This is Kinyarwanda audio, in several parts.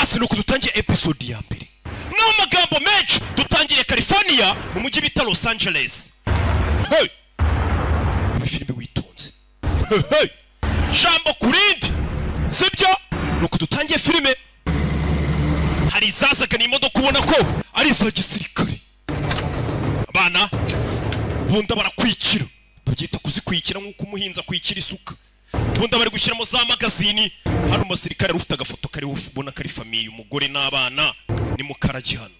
Sasa ni uku dutangiye episode ya mbere. N'amagambo menshi, dutangiriye California, mu mujyi bita Los Angeles. Hey! Ibi filime witonze. Hey! Jambo ku rindi, sibyo? Ni uku dutangiye filime. Hari izazaga, ni imodoka ubona ko ari iza gisirikare. Abana bunda barakwikira, babyita kuzikwikira, nk'uko umuhinzi akwikira isuka. Bunda bari gushyiramo za magazini. Hano umusirikare ufite agafoto kariho, ubona ko ari famille, umugore n'abana. Ni mukaragi hano.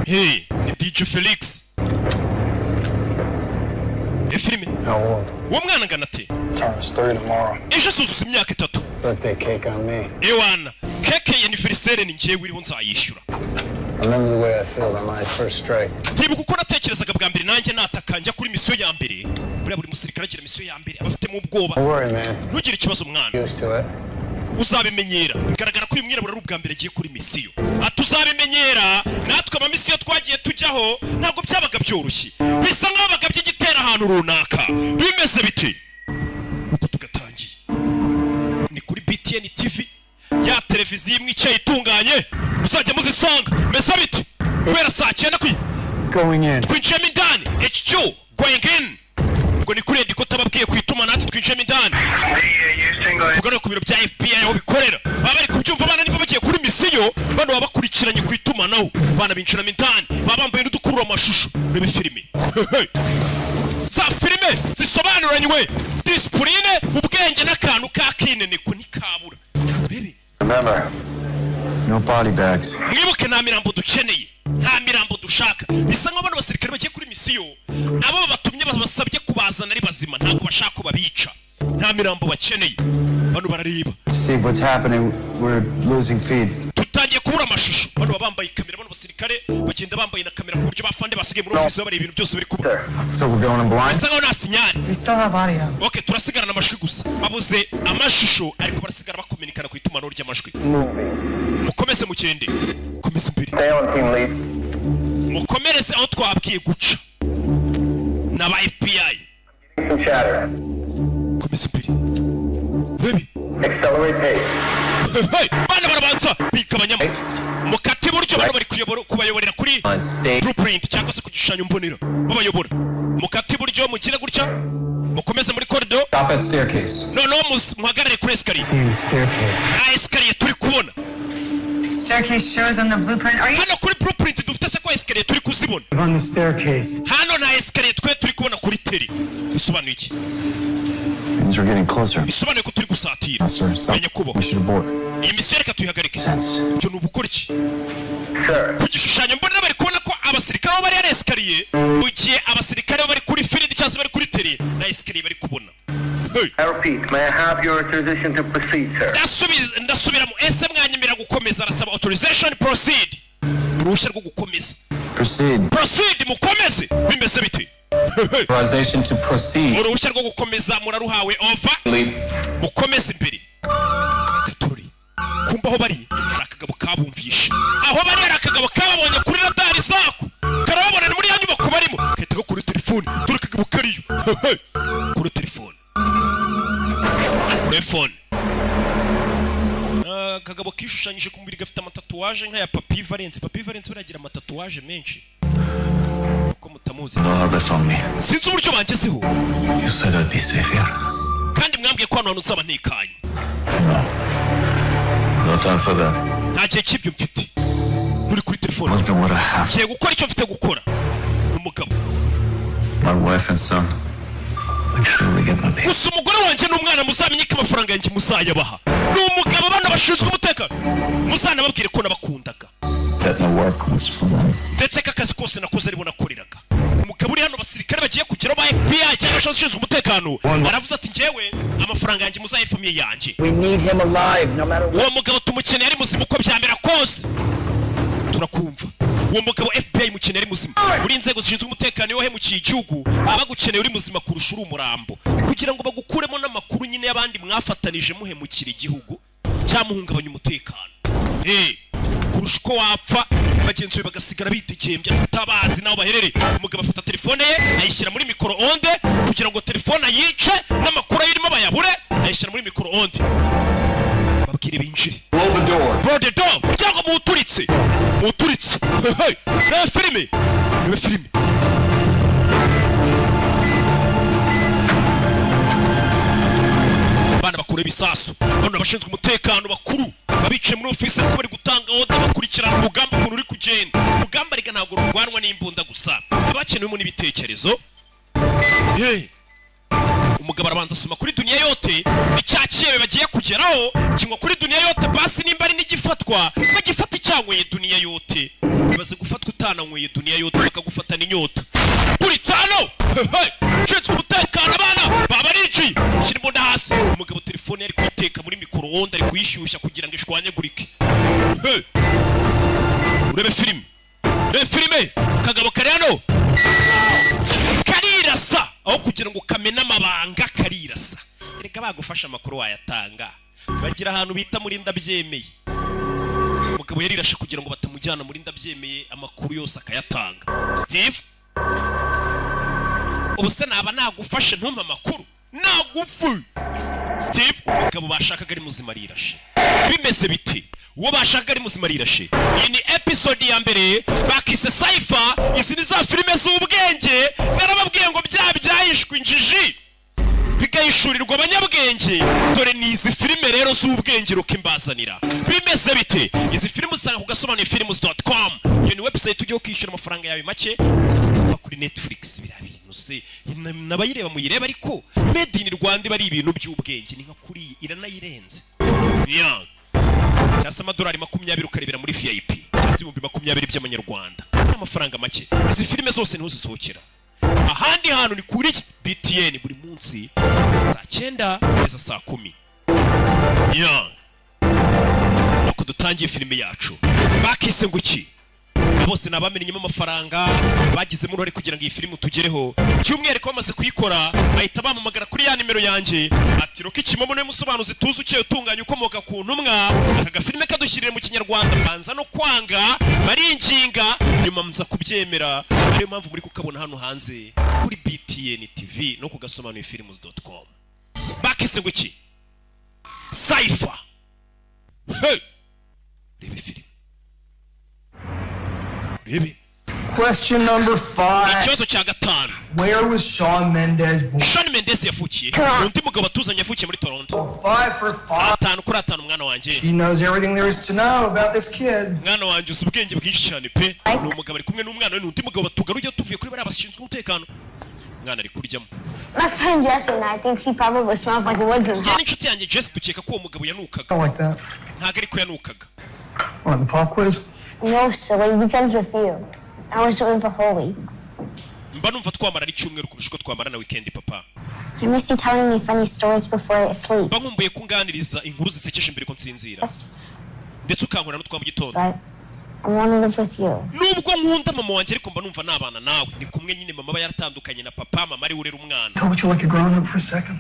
Hey, ni DJ Felix. E filime. How old? Uwo mwana angana ate? Turns 3 tomorrow. Ejo asuzuza imyaka 3. Birthday cake on me. Ewana, keke ya anniversaire ni njyewe iriho, nzayishyura. Remember the way I felt on my first strike. Ndibuka uko natekerezaga bwa mbere nanjye nataka njya kuri misiyo ya mbere. Buriya buri musirikare agira misiyo ya mbere, aba afitemo ubwoba. Don't worry, man. Ntugire ikibazo, mwana. Used to it. Uzabimenyera. Bigaragara ko uyu mwirabura ari ubwa mbere agiye kuri misiyo. Ati uzabimenyera, natwe amamisiyo twagiye tujyaho ntabwo byabaga byoroshye. Bisa nk'aho bagabye igitero ahantu runaka. Bimeze biti uko tugatangiye ni kuri BTN TV, ya televiziyo imwe icyayi itunganye muzajya muzisanga. Meze biti guhera saa 9 kwi Going in. Twinjiyemo indani. HQ going in. Ubwo ni kuri ediko tababwiye ku itumanaho. Twinjiyemo indani, tugana ku biro bya FBI aho bikorera. Baba bari kubyumva abana niba bagiye kuri misiyo. Bano baba bakurikiranye ku itumanaho. Abana binjiramo indani, baba bambaye n'udukurura amashusho. Rebe filime, za filime zisobanuranywe disipurine, ubwenge n'akantu k'akineneko ntikabura. Rebe. Remember, no body bags. Mwibuke, nta mirambo dukeneye, nta mirambo dushaka. Bisa nk'aho bano basirikare bagiye kuri misiyo, abo babatumye babasabye kubazana ari bazima, ntabwo bashaka ko babica. Nta mirambo bakeneye. Bano barareba. Steve, what's happening? We're losing feed. Tutangiye kubura amashusho. Bano baba bambaye kamera. Bano basirikare bagenda bambaye na kamera, ku buryo bafande basigaye muri ofisi bareba ibintu byose biri kuba. So we're going in blind? Bisa nkaho nta signal. We still have audio. OK, turasigarana amajwi gusa. Babuze amashusho, ariko barasigara bakominikana ku itumanaho ry'amajwi. Mukomeze mugende, mukomeze imbere. Stay on, team lead. Mukomereze aho twabwiye guca n'aba FBI. Some chatter. Komeza imbere, baby. Accelerate pace. Hey, bana barabanza bigabanyamo, mukate iburyo. Bano bari kubayoborera kuri blueprint cyangwa se ku gishushanyo mbonera, babayobora. Mukate iburyo, mugire gutya, mukomeze muri corridor. Stop at staircase. Noneho muhagarare kuri escalier. See the staircase. Nta escalier turi kubona. Staircase shows on the blueprint. Are you? Hano kuri blueprint dufite se ko escalier turi kuzibona? On the staircase. Hano nta escalier twe turi kubona kuri teri. Bisobanuye iki? Things are getting closer. Bisobanuye ko turi gusatira. Sir, some Menya kubaho. we should abort. Iyi misiyo reka tuyihagarike. Sense. Ibyo ni ubukora iki? Sir. Ku gishushanyo mbonera bari kubona ko abasirikare bo bari ari escalier, mu gihe abasirikare bo bari kuri field cyangwa se bari kuri teri nta escalier bari kubona. Hey. I repeat, may I have your authorization to proceed, sir? Ndasubiramo, ese mwanyemera gukomeza? Arasaba authorization proceed, uruhushya rwo gukomeza. Proceed. Proceed, mukomeze. Bimeze bite? Authorization to proceed. Uruhushya rwo gukomeza muraruhawe, over. Lead. Mukomeze imbere. Gatorori kumva aho bari hari akagabo kabumvishe. Aho bari hari akagabo kababonye kuri radari zako, karababona. Ni muri ya nyubako barimo, gahita gakora telefone. Dore akagabo kariyo kuri telefone, kuri phone. Akagabo kishushanyije ku mubiri, gafite amatatouage nk'aya Papi Valence. Papi Valence baragira amatatouage menshi, uko mutamuzi. Know how they found me. Sinzi uburyo bangezeho. You said I'd be safe here. Kandi mwambwiye ko hano hantu nzaba ntekanye. No. No time for that. Nta gihe cy'ibyo mfite. Nturi kuri telefone. I'll do what I have. Ngiye gukora icyo mfite gukora. Ni umugabo. My wife and son. Make sure we get my pay. Gusa umugore wanjye n'umwana, muzamenye ko amafaranga yanjye muzayabaha. Ni umugabo. Bano bashinzwe umutekano, muzanababwire ko nabakundaga. That my work was for them. Ndetse ko akazi kose nakoze aribo nakoreraga. Umugabo uri hano, abasirikare bagiye kugeraho ba FBI cyangwa se abashinzwe umutekano, aravuze ati njyewe amafaranga yanjye muzahe famille yanjye. We need him alive, no matter what. Uwo mugabo tumukeneye ari muzima, uko byamera kose. Turakumva, uwo mugabo FBI mukeneye ari muzima. Buri inzego zishinzwe umutekano, iyo wahemukiye igihugu baba bagukeneye uri muzima kurusha uri umurambo, kugira ngo bagukuremo n'amakuru nyine y'abandi mwafatanije muhemukira igihugu cyangwa muhungabanya umutekano. Kurusha uko wapfa, bagenzi be bagasigara bitegembya, tutabazi n'aho baherereye. Umugabo afata telefone ye, ayishyira muri micro-onde kugira ngo telefone ayice n'amakuru ayirimo bayabure. Ayishyira muri micro-onde. Babwira Babwire binjire. Blow the door. Blow the door, umuryango muwuturitse, muwuturitse. Hey, reba filime, reba filime. Abana bakura ibisasu. Bano abashinzwe umutekano bakuru babicaye muri ofisi, ariko bari gutanga order, bakurikirana urugamba ukuntu uri kugenda. Urugamba rega ntabwo rurwanwa n'imbunda gusa, haba hakenewemo n'ibitekerezo. Hey. Umugabo arabanza asoma kuri Duniya Yote, ni cya kirebe bagiye kugeraho kinywa kuri Duniya Yote. Basi nimba ari n'igifatwa, bagifata icyanyweye Duniya Yote. Ibaze gufatwa utananyweye Duniya Yote, bakagufatana inyota. Turitse hano. Hey, ushinzwe umutekano, abana baba barinjiye. Shyira imbunda hasi. Umugabo telefone ari kuyiteka muri micro-onde, ari kuyishyushya kugira ngo ishwanyagurike. Hey. Urebe filime, urebe filime. Kagabo kari hano karirasa aho kugira ngo kamene amabanga, karirasa. Reka bagufashe, amakuru wayatanga. Bagira ahantu bita muri ndabyemeye. Umugabo yarirashe kugira ngo batamujyana muri ndabyemeye, amakuru yose akayatanga. Steve, ubu se naba nagufashe ntumpe amakuru nagufu? Steve, umugabo bashakaga ari muzima, arirashe. Bimeze biti? Uwo bashakaga ari muzima, arirashe. Iyi ni episode ya mbere, bakise Cipher. Izi ni za filime z'ubwenge narababwiye ngo bya byahishwe injiji bigahishurirwa abanyabwenge. Dore ni izi filime rero z'ubwenge rukimbazanira. Bimeze bite? Izi filime usanga ku gasobanuye films.com. Iyo ni website ujyaho ukishyura amafaranga yawe make, uva kuri Netflix. Biriya bintu se n'abayireba muyireba, ariko made in Rwanda iba ari ibintu by'ubwenge, ni nka kuriyi iranayirenze. Yeah. Cyangwa se amadolari 20 ukarebera muri VIP, cyangwa se 20,000 by'amanyarwanda. Ni amafaranga make. Izi filime zose niho zisohokera, ahandi hantu ni kuri BTN buri munsi saa 9 kugeza saa 10. Yeah. Nuko dutangiye filime yacu, bakise ngo iki? Bose ni abamenyemo amafaranga, bagizemo uruhare kugira ngo iyi filime tugereho. By'umwihariko bamaze kuyikora bahita bampamagara kuri ya nimero yanjye, ati: "Rocky Kimomo niwe musobanuzi tuzi ukeye, utunganya, ukomoka ku ntumwa, aka gafilime kadushyirire mu Kinyarwanda." Banza no kwanga, baringinga, nyuma nza kubyemera. Ariyo mpamvu muri kukabona hano hanze kuri BTN TV no ku gasobanuye films.com. Bakise ngo iki? Cipher. Hey! Rebe filime, rebe. Question number 5. Ikibazo cya gatanu. Where was Shawn Mendes born? Shawn Mendes yavukiye, undi mugabo atuzanye, yavukiye muri Toronto. 5 for 5. 5 kuri 5, mwana wanjye. He knows everything there is to know about this kid. Mwana wanjye, uzi ubwenge bwinshi cyane pe. Ni umugabo ari kumwe n'umwana we, ni undi mugabo batugaruye tuvuye kuri bariya bashinzwe umutekano. Umwana ari kuryamo. My friend Jesse and I think he probably smells like woods and Njye n'inshuti yanjye Jesse dukeka ko uwo mugabo yanukaga. I like that. Ntabwo ariko yanukaga. On the pop quiz? No, silly. Weekends with you. I wish it was the whole week. Mba numva twamara n'icyumweru kurusha uko twamara na weekend, papa. I miss you telling me funny stories before I sleep. Mba nkumbuye kunganiriza inkuru zisekeje mbere ko nsinzira, ndetse ukankora n'utwa mu gitondo. But I want to live with you. Nubwo nkunda mama wanjye, ariko mba numva nabana nawe. Ni kumwe nyine mama aba yaratandukanye na papa, mama ari we urera umwana. Don't you like a grown up for a second?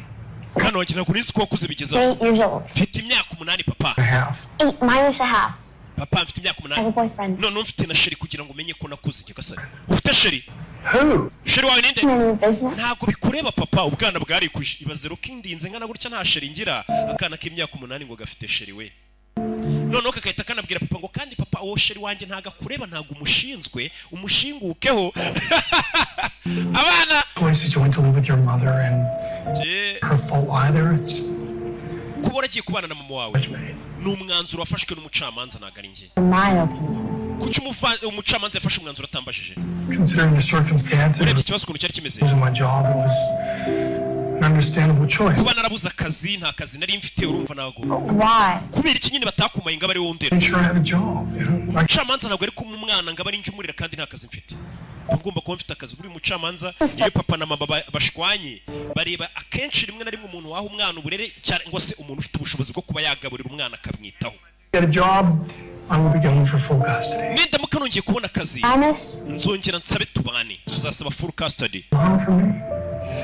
Mwana wanjye, ntabwo nizi ko wakuze bigeze aho. 8 years old. Mfite imyaka 8, papa. A half. 8 minus a half. Papa, mfite imyaka I 8. have a boyfriend. None mfite na chéri, kugira ngo umenye ko nakuze. Nyagasani, ufite chéri? Who? Chéri wawe ninde? None of your business. Ntabwo bikureba, papa. Ubwana bwarikuje. Ibaze rukindinze nkana gutya nta chéri ngira. Akana k'imyaka 8 ngo gafite chéri we. Noneho kakahita kanabwira papa ngo: "Kandi papa, uwo chéri wanjye ntabwo akureba, ntabwo umushinzwe, umushingukeho." Abana. Choice that you went to live with your mother and Je- her fault either. It's Kuba waragiye kubana na mama wawe ni umwanzuro wafashwe n'umucamanza, ntabwo ari njye. In my opinion. Kuki umucamanza yafashe umwanzuro atambajije? Considering the circumstances, Urebye ikibazo ukuntu cyari kimeze, losing my job, it was an understandable choice. kuba narabuze akazi, nta kazi nari mfite, urumva ntabwo. Why? Kubera iki nyine batakumaye ngo abe ari wowe undera? Make sure I have a job, you know? Like, Umucamanza ntabwo ari kumwe umwana ngo abe ari njye umurera kandi nta kazi mfite. Mba ngomba kuba mfite akazi. Buri mucamanza, iyo papa na mama bashwanye, bareba akenshi rimwe na rimwe umuntu waha umwana uburere, cyangwa se umuntu ufite ubushobozi bwo kuba yagaburira umwana akamwitaho. Get a job, I will be going for full custody. Nindamuka nongeye kubona akazi, Promise? nzongera nsabe tubane, nzasaba full custody. Long for me.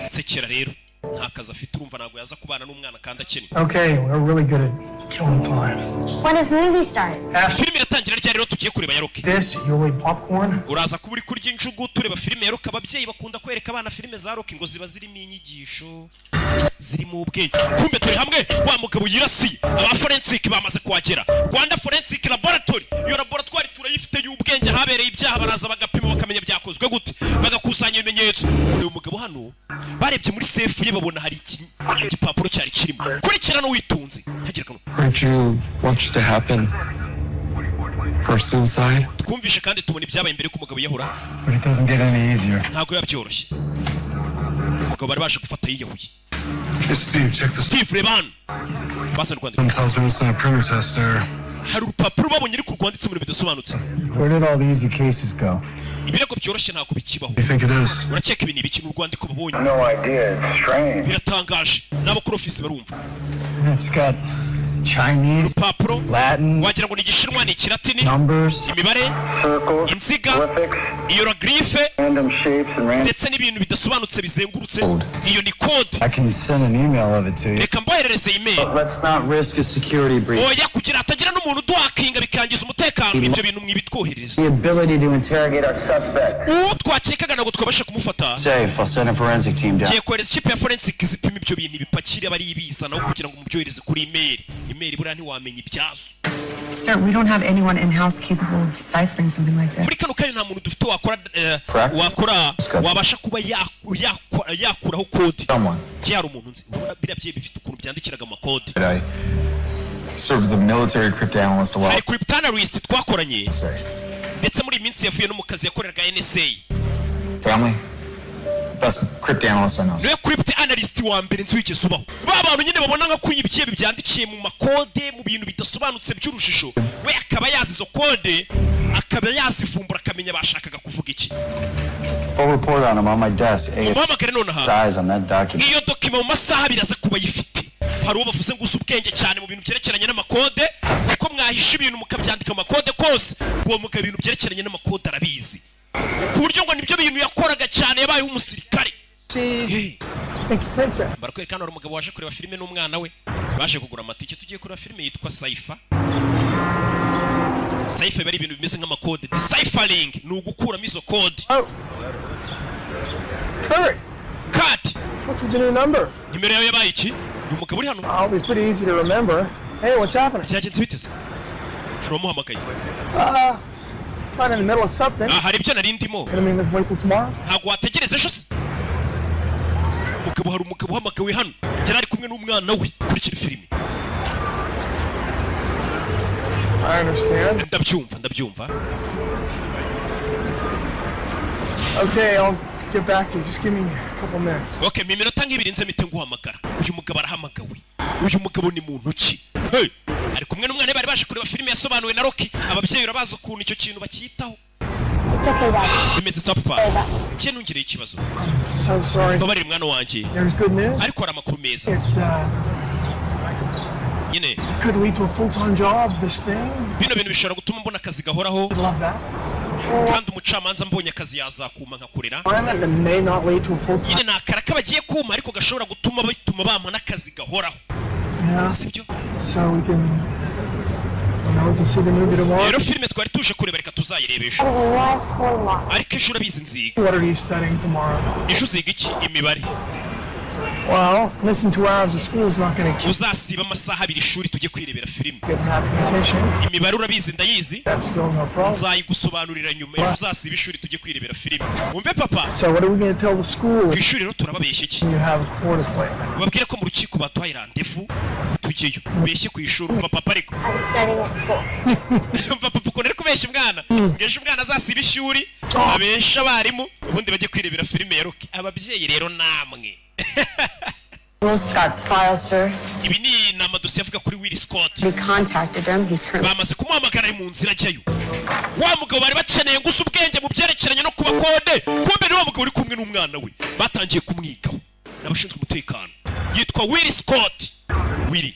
Nsekera rero. Nta kazi afite, urumva ntabwo yaza kubana n'umwana kandi akennye. Okay, we're really good at killing time. When does the movie start? Filime iratangira ryari rero tugiye kureba ya Rocky? This, you'll eat popcorn. Uraza kuba uri kurya injugu tureba filime ya Rocky. Ababyeyi bakunda kwereka abana filime za Rocky, ngo ziba zirimo inyigisho, zirimo ubwenge. Kumbe turi hamwe, wa mugabo yirasiye, aba forensic bamaze kuhagera, Rwanda Forensic Laboratory. Iyo laboratwari turayifite y'ubwenge. Habereye ibyaha baraza bagapima, bakamenya byakozwe gute, bagakusanya ibimenyetso. Kureba umugabo hano, barebye muri safe ye babona hari igipapuro cyari kirimo. Kurikirana witunze, hagira kano. Heard you watched it happen for suicide. Twumvishe kandi tubona ibyabaye mbere y'uko umugabo yiyahura. But it doesn't get any easier. Ntabwo biba byoroshye. Umugabo bari baje gufata yiyahuye. Hey, Steve, check this. Steve, reba hano basa rwandiko. One tells me this on a printer test error. Hari urupapuro babonye ariko rwanditse mu bintu bidasobanutse. Where did all the easy cases go? Ibirego byoroshye ntabwo bikibaho. You think it is? Urakeka ibi ni ibiki? Ni urwandiko babonye. No idea. It's strange. Biratangaje, n'abo kuri ofisi barumva. It's got Chinese, Urupapuro Latin, wagira ngo ni Igishinwa, ni Ikilatini, numbers. imibare, Circles, inziga, glyphics, hieroglyphe, random shapes, and random ndetse n'ibintu bidasobanutse bizengurutse. Iyo ni code. I can send an email of it to you. Reka mboherereze email. Let's not risk a security breach. Oya, kugira hatagira n'umuntu uduhakinga bikangiza umutekano, ibyo bintu mwibitwoherereza. The ability to interrogate interrogate our suspect. Uwo twakekaga ntabwo twabasha kumufata. Safe. I'll send a forensic team down. Ngiye kohereza ikipe ya forensic zipima ibyo bintu, ibipakire aba ari ibizanaho kugira ngo mubyohereze kuri email. Email buriya ntiwamenya ibyazo. Sir, we don't have anyone in-house capable of deciphering something like that. Muri kano kanya nta muntu dufite wakora Correct. wakora Scott. wabasha kuba yakuraho code. Someone. Njye hari umuntu nzi. Urabona biriya byeyi bifite ukuntu byandikiraga amakode. I served as a military cryptanalyst a while. Hari cryptanalyst twakoranye, Say. ndetse muri iyi minsi yavuye no mu kazi, yakoreraga NSA. Family? Best cryptanalyst I know. Niwe cryptanalyst wa mbere nzi wigeze ubaho. Ba bantu nyine babona nka ko ibyebe byandikiye mu makode, mu bintu bidasobanutse by'urujijo, we akaba yazi izo kode, akaba yazivumbura, akamenya bashakaga kuvuga iki. Full report on him on my desk. A Umuhamagare nonaha. eyes on that document. Iyo document mu masaha 2 aza kuba ayifite. Hari uwo bavuze ngo uzi ubwenge cyane mu bintu byerekeranye n'amakode, kuko mwahisha ibintu mukabyandika mu makode kose, uwo mugabo ibintu byerekeranye n'amakode arabizi, ku buryo ngo nibyo bintu yakoraga cyane, yabayeho umusirikare. Hey. Barakwereka hano hari umugabo waje kureba filime n'umwana we, baje kugura amatike. Tugiye kureba filime yitwa Cipher. Cipher biba ari ibintu bimeze nk'amakode. Deciphering ni ugukuramo izo kode. Oh. Kurt, Kati. what's with the new number? Nimero yawe yabaye iki? Ni umugabo uri hano. I'll be pretty easy to remember. Hey, what's happening? Byagenze biteze? Hari uwamuhamagaye. Kind of in the middle of something. Ah, hari ibyo nari ndimo. Gonna mean wait till tomorrow? Ntabwo wategereza ejo se? Umugabo, hari umugabo uhamagawe hano, yari ari kumwe n'umwana we. Kurikira filime. I understand. Ndabyumva, ndabyumva. Okay, I'll get back to you. Just give me a couple minutes. Okay, mu minota nk'ibiri nze mpite nguhamagara. Uyu mugabo arahamagawe. Uyu mugabo ni muntu ki? Hey! Ari kumwe n'umwana we, bari baje kureba filime yasobanuwe na Rocky. Ababyeyi urabazi ukuntu icyo kintu bacyitaho. It's okay, Dad. Bimeze sawa, papa. Njye ntungireho ikibazo. So sorry. Mbabarire, mwana wanjye. There's good news. Ariko hari amakuru meza. It's Nyine could lead to a full-time job. This thing. bino bintu bishobora gutuma mbona akazi gahoraho. I'd love that. Kandi umucamanza mbonye akazi yazakuma nkakurera. Assignment that may not lead to a full-time. Nyine ni akaraka bagiye kuma, ariko gashobora gutuma bituma bampa n'akazi gahoraho. Yeah. Sibyo? So we can see the movie tomorrow. Rero filime twari tuje kureba, reka tuzayireba ejo. I love school tomorrow. Ariko ejo urabizi nziga. What are you studying tomorrow? Ejo uziga iki? Imibare. Well, missing 2 hours of school is not going to keep Uzasiba amasaha 2 ishuri tujye kwirebera filime. good mathematician. Imibare urabizi ndayizi. That's still no problem. Nzayigusobanurira nyuma. Ejo uzasiba ishuri tujye kwirebera filime, wumve papa. So what are we going to tell the school Ku ishuri rero turababeshya iki? when you have a court appointment? Babwire ko mu rukiko baduhaye randevu, tujyeyo. Ubeshye ku ishuri. Umva papa ariko. I'm studying at school. Umva papa ukuntu ari kubeshya umwana, ngo ejo umwana azasiba ishuri, abeshe abarimu, ubundi bajye kwirebera filime ya Rocky. Ababyeyi rero namwe. Will Scott's file, sir. Ibi ni amadosiye avuga kuri Will Scott. We contacted him. He's currently Bamaze kumuhamagara, ari mu nzira ajyayo. Wa mugabo bari bakeneye gusa ubwenge mu byerekeranye no kuba kode, kumbe ni wa mugabo uri kumwe n'umwana we, batangiye kumwigaho n'abashinzwe umutekano. Yitwa Will Scott. Will,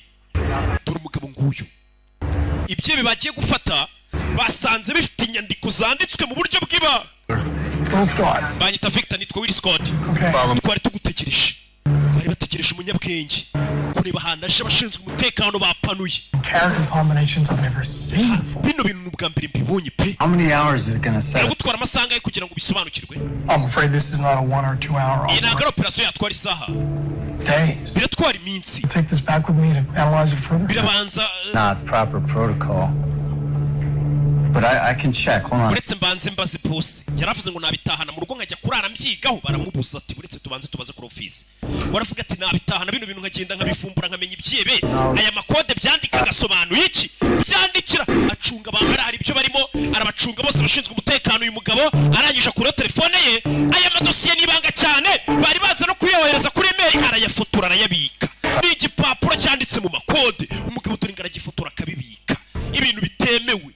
dore umugabo nguyu. Ibyo bagiye gufata basanze bifite inyandiko zanditswe mu buryo bw'ibanga. Will Scott. Banyita Victor, nitwa Will Scott. Okay. Twari tugutegereje. Bari bategereje umunyabwenge kureba ahantu aje. Abashinzwe umutekano bapanuye. Character combinations I've never seen before. Bino bintu ni ubwa mbere mbibonye pe. How many hours is it gonna set? Biragutwara amasaha angahe kugira ngo ubisobanukirwe? I'm afraid this is not a 1 or 2 hour Iyi ntabwo ari operasiyo yatwara isaha. days. Biratwara iminsi. Take this back with me to analyze it further. Birabanza. Not proper protocol. But I can check. Hold on. Uretse mbanze mbaze boss. Yaravuze ngo nabitahana mu rugo nkajya kurara mbyigaho. Baramubuza ati uretse tubanze tubaze kuri ofisi. Waravuga ati nabitahana bino bintu nkagenda nkabifumbura, nkamenya ibyebe aya makode byandika agasobanuye iki byandikira. Acunga abantu, hari ibyo barimo arabacunga bose abashinzwe umutekano. Uyu mugabo arangije akuraho telefone ye. Aya madosiye ni ibanga cyane, bari baza no kuyohereza kuri email. Arayafotora, arayabika. Ni igipapuro cyanditse mu makode. Umugabo dore ngo aragifotora akabibika, ibintu bitemewe.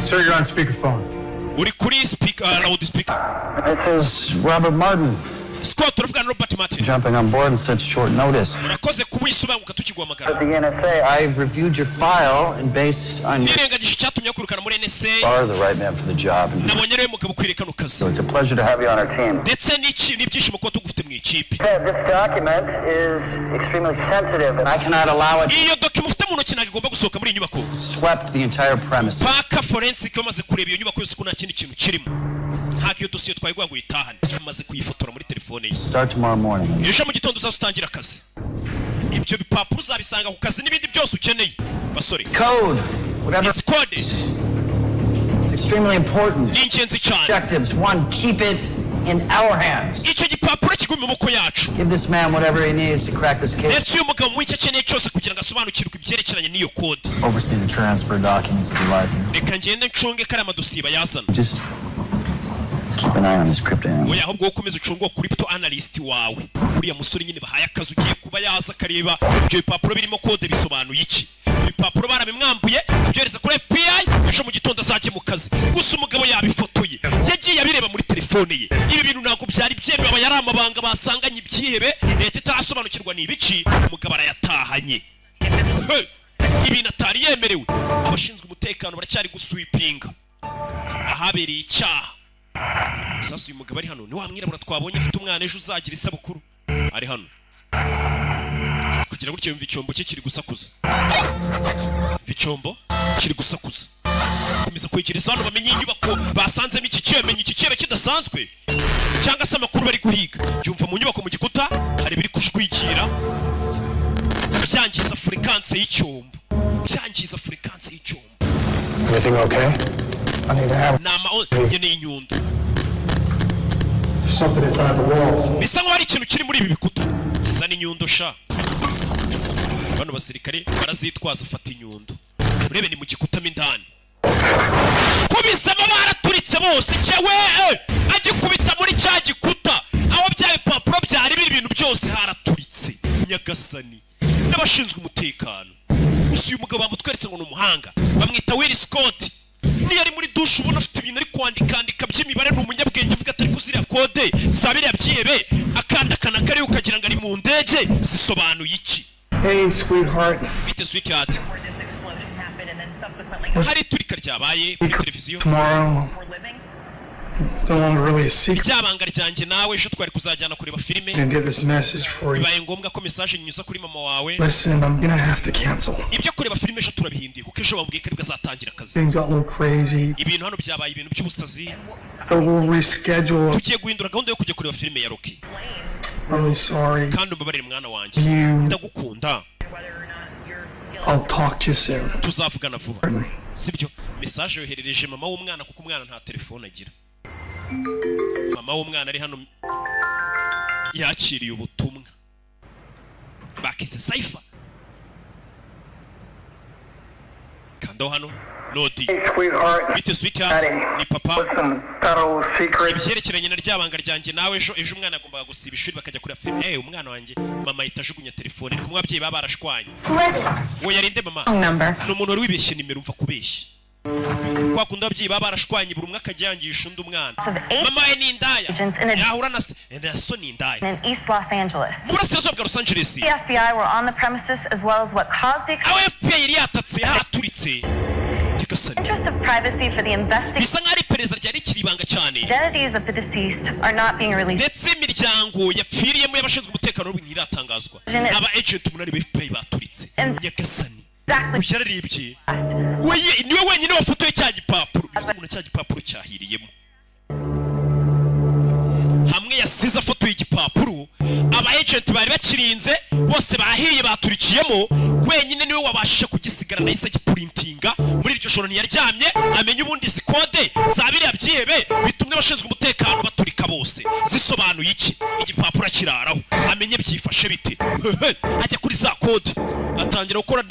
Sir, you're on speakerphone. Uri kuri speaker, loud speaker. This is Robert Martin Scott, turavugana na Robert Martin. jumping on board on such short notice. Urakoze kuba uyisubanguka tukiguhamagara. The NSA, I've reviewed your file and based on your Nirengagije icyatumye bakwirukana muri NSA. are the right man for the job. And Nabonye ariwe mugabo ukwiriye kano kazi. so it's a pleasure to have have you on our team. Ndetse n'iki n'ibyishimo kuba tugufite mu ikipe. Said this document is extremely sensitive and I cannot allow it Iyo document ufite mu ntoki ntabwo igomba gusohoka muri iyi nyubako. swept the entire premises. Paka forensic bamaze kureba iyo nyubako yose ko nta kindi kintu kirimo. Ntabwo iyo dosiye twayiguha ngo uyitahane. Tumaze kuyifotora muri telefone ye. Start tomorrow morning. Ejo mu gitondo uzaza utangira akazi. Ibyo bipapuro uzabisanga ku kazi n'ibindi byose ukeneye, basore. Code, whatever. Izi kode It's extremely important. ni ingenzi cyane. Objectives. One, keep it in our hands. Icyo gipapuro kigume mu maboko yacu. Give this man whatever he needs to crack this case. Ndetse uyu mugabo mu icyo akeneye cyose kugira ngo asobanukirwe ibyerekeranye n'iyo kode. Oversee the transfer documents if you like. Reka ngende ncunge kariya madosiye bayazana. Just keep an eye on this crypto analyst. Oya, ahubwo wowe ukomeze ucunge uwo crypto analyst wawe, uriya musore nyine bahaye akazi ugiye kuba yaza akareba ibyo bipapuro birimo kode bisobanuye iki. Ibipapuro barabimwambuye, abyohereza kuri FBI. Ejo mu gitondo azajye mu kazi. Gusa umugabo yabifotoye, yagiye abireba muri telefone ye. Ibi bintu ntabwo byari byemewe, aba yari amabanga basanganye ibyihebe leta itarasobanukirwa ni ibiki. Umugabo arayatahanye. Hey! Ibintu atari yemerewe. Abashinzwe umutekano baracyari guswipinga ahabereye icyaha. Sasa uyu mugabo ari hano ni wa mwirabura twabonye afite umwana ejo uzagira isabukuru. Ari hano kugira gutyo yumva icyombo cye kiri gusakuza, yumva icyombo kiri gusakuza. Komeza kwegereza hano bamenye inyubako basanzemo iki kibe, iki kibe kidasanzwe cyangwa se amakuru bari guhiga. Yumva mu nyubako mu gikuta hari ibiri kujwigira, byangiza fréquence y'icyombo, byangiza fréquence y'icyombo. Everything okay? I need to have Ni ama nkeneye inyundo. something inside the walls. Bisa nkaho hari ikintu kiri muri ibi bikuta. Zana inyundo sha. Bano basirikare barazitwaza. Fata inyundo urebe ni mu gikuta mo indani. Kubisamo baraturitse bose cyewe. Agikubita muri cya gikuta aho bya bipapuro byari biri, ibintu byose haraturitse. Nyagasani n'abashinzwe umutekano. Gusa uyu mugabo bamutweretse ngo ni umuhanga, bamwita Will Scott. Niyo ari muri dushe ubona afite ibintu ari kwandikandika by'imibare. Ni umunyabwenge. Avuga ati ariko ziriya kode za biriya byihebe akandakana kariho ukagira ngo ari mu ndege zisobanuye iki? Hey, sweetheart. Bite, sweetheart? Hari iturika ryabaye kuri televiziyo. Tomorrow, no longer really a secret. Ryabanga ryanjye nawe ejo twari kuzajyana kureba filime. Gonna get this message for you. Bibaye ngombwa ko message nyuza kuri mama wawe. Listen, I'm gonna have to cancel. Ibyo kureba filime ejo turabihinduye kuko ejo bambwiye ko aribwo azatangira akazi. Things got a little crazy, Ibintu hano byabaye ibintu by'ubusazi. but we'll reschedule. Tugiye guhindura gahunda yo kujya kureba filime ya Rocky. Really sorry. Kandi umbabarire mwana wanjye. You, Ndagukunda. I'll talk to you soon. Tuzavugana vuba, sibyo? Message yoherereje mama w'umwana kuko umwana nta telefone agira. Mama w'umwana ari hano yakiriye ubutumwa bakise cipher. Kandaho hano nodi. Hey, sweetheart. Bite, sweetheart? Ni papa. Listen, that old secret. Ibyerekeranye na ryabanga ryanjye nawe, ejo ejo umwana agombaga gusiba ishuri bakajya kureba filime. Umwana wanjye, mama ahita ajugunya telefone. Ni kumwe ababyeyi baba barashwanye. Who was it? Uwo yarinde mama? Wrong number. Ni umuntu wari wibeshye nimero. Umva kubeshya kwa kundi ababyeyi baba barashwanye, buri umwe akajya yangisha undi umwana. Mama we ni indaya, yahura na se na so ni indaya. In East Los Angeles. Mu burasirazuba bwa Los Angeles. The FBI were on the premises as well as what caused the Aho FBI yari yatatse haturitse. Nyagasani. interest of privacy for the investigation. Bisa nkaho ari Iperereza ryari rikiri ibanga cyane. Identities of the deceased are not being released. Ndetse imiryango yapfiriyemo y'abashinzwe umutekano w'ubu ntiratangazwa. Aba agent umunani ba FBI baturitse. Nyagasani, uyu yararebye weye, niwe wenyine wafotoye cya gipapuro. Bivuze ngo na cya gipapuro cyahiriyemo hamwe yasize afotoye igipapuro. Aba agent bari bakirinze bose bahiye, baturikiyemo. Wenyine niwe wabashije kugisigarana, yahise agiprintinga. Muri iryo joro ntiyaryamye, amenya ubundi izi kode za biriya byihebe bitumye abashinzwe umutekano baturika bose zisobanuye iki. Igipapuro akiraraho, amenye byifashe bite. Ajya kuri za kode, atangira gukora,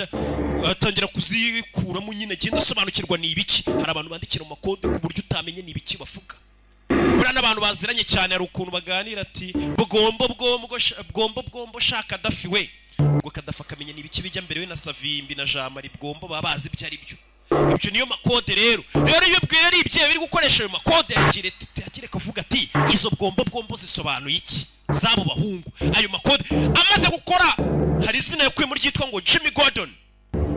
atangira kuzikuramo nyine, agenda asobanukirwa ni ibiki. Hari abantu bandikira mu makode ku buryo utamenye ni ibiki bavuga. Buriya n'abantu baziranye cyane, hari ukuntu baganira ati bwombo bwombo bwombo bwombo sha Kadafi we. Ubwo Kadafi akamenya ni ibiki bijya mbere, we na Savimbi na Jamari bwombo baba bazi ibyo ari byo. Ibyo niyo makode rero. Rero iyo bwira ari ibyeyi biri gukoresha ayo makode, yagira kavuga ati izo bwombo bwombo zisobanuye iki z'abo bahungu? Ayo makode amaze gukora, hari izina yakuyemo ryitwa ngo Jimmy Gordon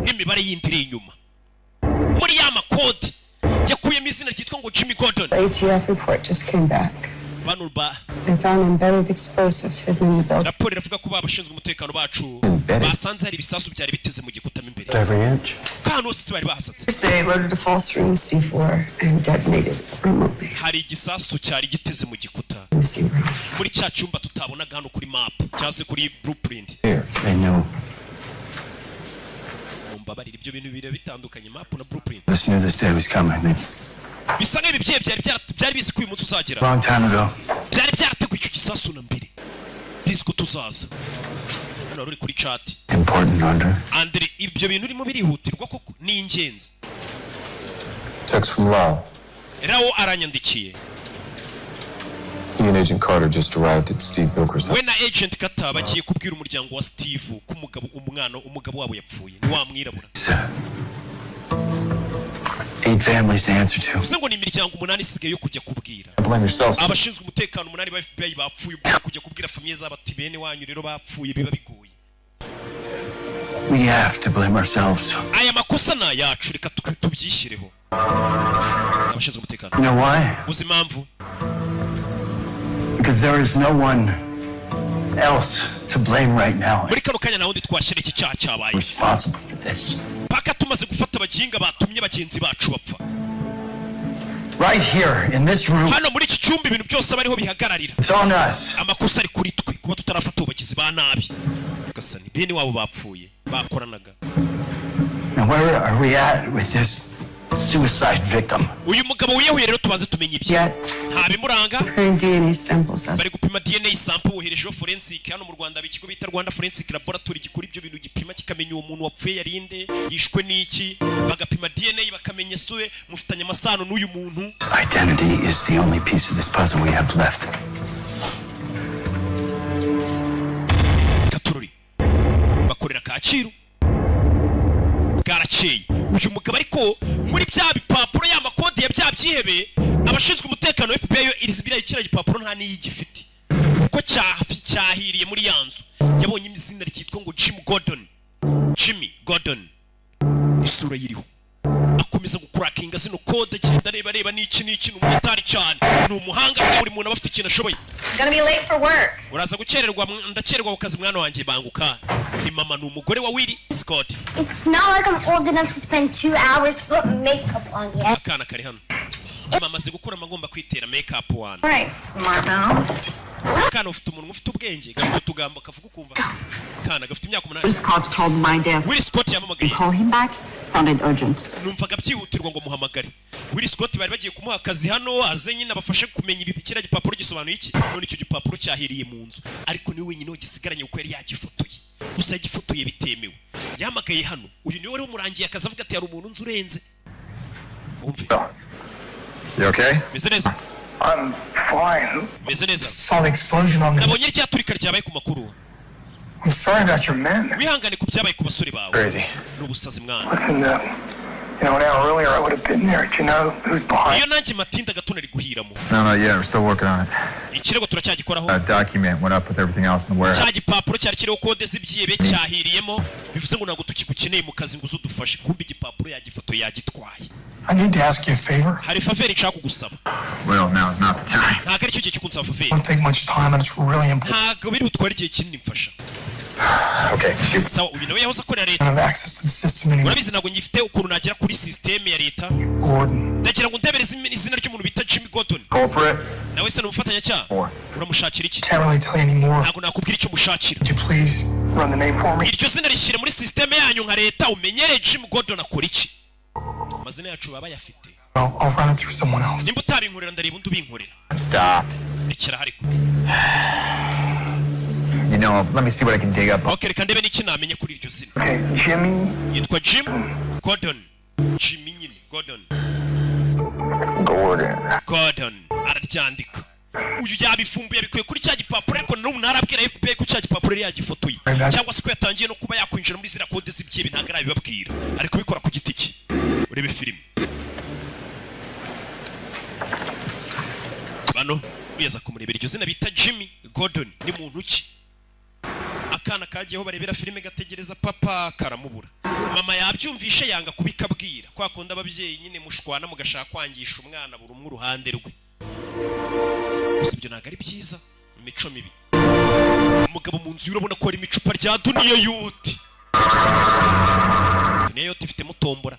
n'imibare yindi iri inyuma. Muri ya makode yakuyemo izina ryitwa ngo Jimmy Gordon. The ATF report just came back. Bano ba They found embedded explosives hidden in the building. Raporo iravuga ko abashinzwe umutekano bacu basanze hari ibisasu byari biteze mu gikuta mo imbere. Every inch. Ko ahantu hose bari bahasatse. They loaded a false room C4 and detonated it remotely. Hari igisasu cyari giteze mu gikuta Missing room. muri cya cyumba tutabonaga hano kuri map cyangwa se kuri blueprint. They knew. Mumbabarire, ibyo bintu bibiri bitandukanye, map na blueprint. This knew this day was coming. They, Bisa nk'ibi byihebe byari bizi ko uyu munsi uzagera. long time ago. Byari byarateguye icyo gisasu na mbere, bizi ko tuzaza hano. Wari uri kuri chat. Important, Andre. Andre, ibyo bintu urimo birihutirwa koko, ni ingenzi. Text from Lau. Rawo aranyandikiye. He and Agent Carter just arrived at Steve Vilker's house. We na Agent Carter bagiye kubwira umuryango wa Steve ko umugabo, umwana, umugabo wabo yapfuye, ni wa mwirabura. Eight families to answer to. Bivuze ngo ni imiryango umunani isigaye yo kujya kubwira. Blame yourself. Abashinzwe umutekano umunani ba FBI bapfuye, ubwo kujya kubwira famille zabo ati bene wanyu rero bapfuye, biba bigoye. We have to blame ourselves. Aya makosa ni ayacu, reka tubyishyireho abashinzwe umutekano. You know why? Uzi impamvu? Because there is no one else to blame right now. Muri kano kanya nta wundi twashyira iki cyaha cyabaye. Responsible for this. Paka tumaze gufata abaginga batumye bagenzi bacu bapfa. Right here in this room. Hano muri iki cyumba, ibintu byose aba ariho bihagararira. It's on us. Amakosa ari kuri twe kuba tutarafata abo bagizi ba nabi. Gasani, bene wabo bapfuye bakoranaga. Now, where are we at with this suicide victim? Uyu mugabo wiyahuye rero, tubanze tumenye ibye. Nta bimuranga. Preparing DNA samples as Bari gupima DNA sample, woherejeho forensic. Hano mu Rwanda haba ikigo bita Rwanda Forensic Laboratory gikora ibyo bintu, gipima kikamenya uwo muntu wapfuye yarinde, yishwe n'iki. Bagapima DNA, bakamenya ese mufitanye amasano n'uyu muntu. Identity is the only piece of this puzzle we have left. Katururi bakorera Kacyiru. Bwarakeye, uyu mugabo ariko muri bya bipapuro, ya makode ya bya byihebe, abashinzwe umutekano wa FBI yo iri biriya, kiriya gipapuro nta n'iyo igifite kuko cyahiriye muri ya nzu. Yabonye izina ryitwa ngo Jim Gordon, Jimmy Gordon, isura yiriho. Akomeza gukurakinga zino kode, agenda areba areba n'iki n'iki. Ni umumotari cyane, ni umuhanga. Buri muntu aba afite ikintu ashoboye. Gonna be late for work. Uraza gukererwa, ndakererwa ku kazi mwana wanjye, banguka. Ni mama, ni umugore wa Willy Scott. It's not like I'm old enough to spend 2 hours to put makeup on yet. Akana kari hano. Mama amaze gukura, agomba kwitera make up wana. All right, smart mouth. Akana ufite umunwa ufite ubwenge, gafite utugambo kavuga ukumva. Akana gafite imyaka 8. Will Scott called my desk. Willy Scott yampamagaye. Call him back. Sounded urgent. Numvaga byihutirwa ngo muhamagare. Willy Scott bari bagiye kumuha akazi hano, aze nyine abafashe kumenya ibi, kiriya gipapuro gisobanuye iki. None icyo gipapuro cyahiriye mu nzu, ariko niwe wenyine wagisigaranye kuko yari yagifotoye. Gusa yagifotoye bitemewe. Yahamagaye hano, uyu niwe wari umurangiye akazi, avuga ati hari umuntu nzi urenze. Wumve. You okay? Meze neza. I'm fine. Meze neza. Saw the explosion on the. Nabonye rya turika ryabaye ku makuru. I'm sorry about your men. Wihangane ku byabaye ku basore bawe. Crazy. Ni ubusazi mwana. Listen, an hour earlier I would have been there. Do you know who's behind? Iyo nanjye matinda gato nari guhiramo. No, not yet. We're still working on it. Ikirego turacyagikoraho. A document went up with everything else in the warehouse. Cya gipapuro cyari kiriho kode z'ibyihebe cyahiriyemo, bivuze ngo ntabwo tukigukeneye mu kazi ngo uze udufashe. Kumbe igipapuro yagifotoye, yagitwaye. I need to ask you a favor. Hari favor nshaka kugusaba. Well, now is not the time. Ntabwo aricyo gihe cyo kunsaba favor. Won't take much time and it's really important. Ntabwo biri butware igihe kinini, mfasha. Okay, shoot. Sawa, uyu nawe yahoze akorera leta. I don't have access to the system anymore. Urabizi, ntabwo ngifite ukuntu nagera kuri sisiteme ya leta. Gordon. Ndagira ngo ndebere izina ry'umuntu bita Jimmy Gordon. Culprit. Nawe se ni umufatanyacyaha? Uramushakira iki? Can't really tell you anymore. Ntabwo nakubwira icyo mushakira. Would you please run the name for me? Iryo zina rishyire muri sisiteme yanyu nka leta, umenyere Jim Gordon akora iki. Amazina yacu baba bayafite. I'll run it through someone else. Nimba utabinkorera, ndareba undi ubinkorera. Stop. Rekera ariko. Let me see what I can dig up. Ok, reka ndebe n'iki namenye kuri iryo zina. Okay, Jimmy Yitwa Jim Gordon, Jimmy nyine Gordon. Gordon. Gordon araryandika. Uyu yabifumbuye, abikuye kuri cya gipapuro, ariko n'ubu ntarabwira FBI ko cya gipapuro yari yagifotoye cyangwa se ko yatangiye no kuba yakwinjira muri ziriya kode z'ibyihebe. Ntabwo arabibabwira, ari kubikora ku giti cye. Urebe filime bano uyaza kumurebera iryo zina bita Jimmy Gordon ni muntu ki. Akana kagiyeho barebera filime gategereza papa, karamubura. Mama yabyumvishe, yanga kubikabwira. Kwa kundi ababyeyi nyine mushwana mugashaka kwangisha umwana buri umwe uruhande rwe. Gusa ibyo ntabwo ari byiza, imico mibi. Umugabo mu nzu ye urabona ko harimo icupa rya Duniya Yote. Duniya Yote ifitemo tombora.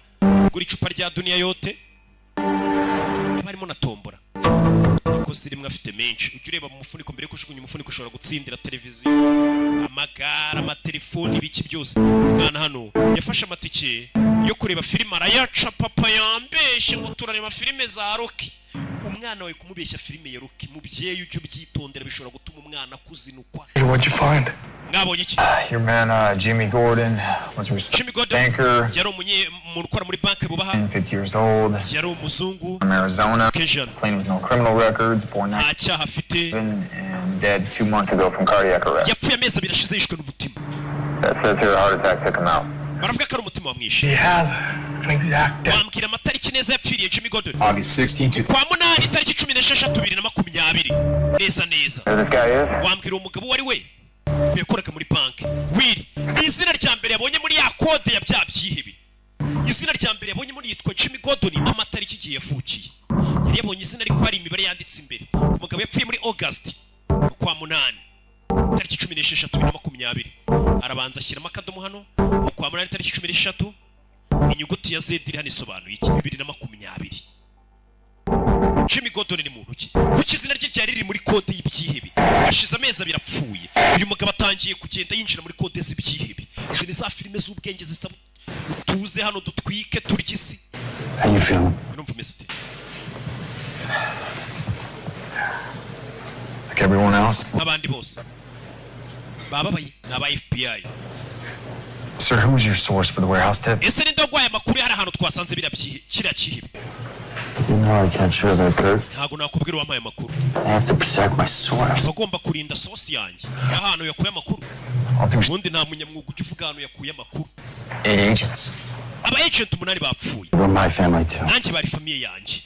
Gura icupa rya Duniya Yote, haba harimo na tombora. Abakozi rimwe afite menshi. Ujya ureba mu mufuniko mbere yo kujugunya umufuniko, ushobora gutsindira televiziyo, amagare, amatelefoni, ibiki byose. Umwana hano yafashe amatike yo kureba filime arayaca. Papa yambeshye ngo turareba filime za Rocky. Umwana wawe kumubeshya filime ya Rocky, mubyeyi ujye ubyitondera, bishobora gutuma umwana akuzinukwa. Hey, what'd you find? Mwabonye iki? Your man, Jimmy Gordon, was a respected Jimmy Gordon banker, yari umuntu ukora muri banki bubaha. 50 years old, Yari umuzungu. from Arizona, Cajun. clean with no criminal records, born Nta cyaha afite. 97 and dead 2 months ago from cardiac arrest. Yapfuye amezi 2 ashize yishwe n'umutima. That says here a heart attack took him out. Baravuga ko ari umutima wamwishe. Do you have an exact date? Wambwira amatariki neza yapfiriye Jimmy Gordon? August 16, Kwa munani, itariki 16, 2020, neza neza. Who this guy is? Wambwira uwo mugabo uwo ari we? Yakoraga muri banki. Will ni izina rya mbere yabonye muri ya kode ya bya byihebe. Izina rya mbere yabonye muri yitwa Jimmy Gordon n'amatariki igihe yavukiye. Yari yabonye izina ariko hari imibare yanditse imbere. Umugabo yapfuye muri August, kwa munani, tariki 16, 2020. Arabanza ashyiramo akadomo hano mu kwa munani, tariki 16. Inyuguti ya Z iri hano isobanuye iki? 2020. Jimmy Gordon ni muntu ki? Kuki izina rye ryari riri muri kode y'ibyihebe? Hashize amezi 2 apfuye. Uyu mugabo atangiye kugenda yinjira muri kode z'ibyihebe. Izi ni za filime z'ubwenge zisaba tuze hano dutwike turye isi. How you feeling? Urumva umeze ute? Like everyone else. Nk'abandi bose bababaye, ni aba FBI. Sir, who was your source for the warehouse tip? Ese ninde waguhaye amakuru hari ahantu twasanze biriya kiriya cyihebe? You know I can't share that, Kurt. Ntabwo nakubwira uwampaye amakuru. I have to protect my source. Bagomba kurinda source yanjye y'ahantu yakuye amakuru. All due Ubundi nta munyamwuga ujya uvuga ahantu yakuye amakuru. Eight agents. Aba agent umunani bapfuye. We're my family too. Nanjye bari famille yanjye.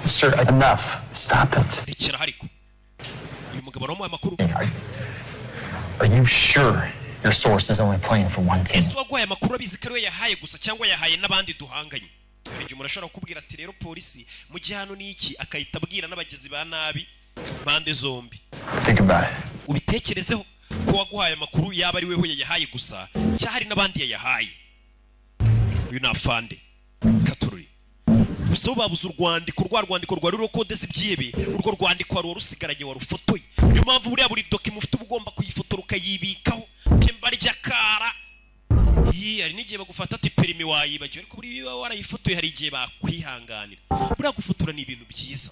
Sir, I, Enough. Stop it. Rekera ariko. Uyu mugabo aramuhaye amakuru. Are you sure your source is only playing for one team? Ese uwaguhaye amakuru abizi ko ariwe yahaye gusa cyangwa yahaye n'abandi duhanganye? Hari igihe umuntu ashobora kukubwira ati: "Rero polisi mu gihe hano ni iki," akahita abwira n'abagizi ba nabi mpande zombi. Think about it. Ubitekerezeho ko uwaguhaye amakuru yaba ari weho yayahaye gusa cyangwa hari n'abandi yayahaye. Uyu ni afande katururi. Gusa bo babuze urwandiko, rwa rwandiko rwari ruriho kode z'ibyihebe. Urwo rwandiko wari warusigaranye, warufotoye. Niyo mpamvu buriya buri document ufite uba ugomba kuyifotora ukayibikaho. Temba ry'akara. Ii, hari n'igihe bagufata ati: "Perimi wayibagiwe," ariko buriya iyo warayifotoye hari igihe bakwihanganira. Buriya gufotora ni ibintu byiza,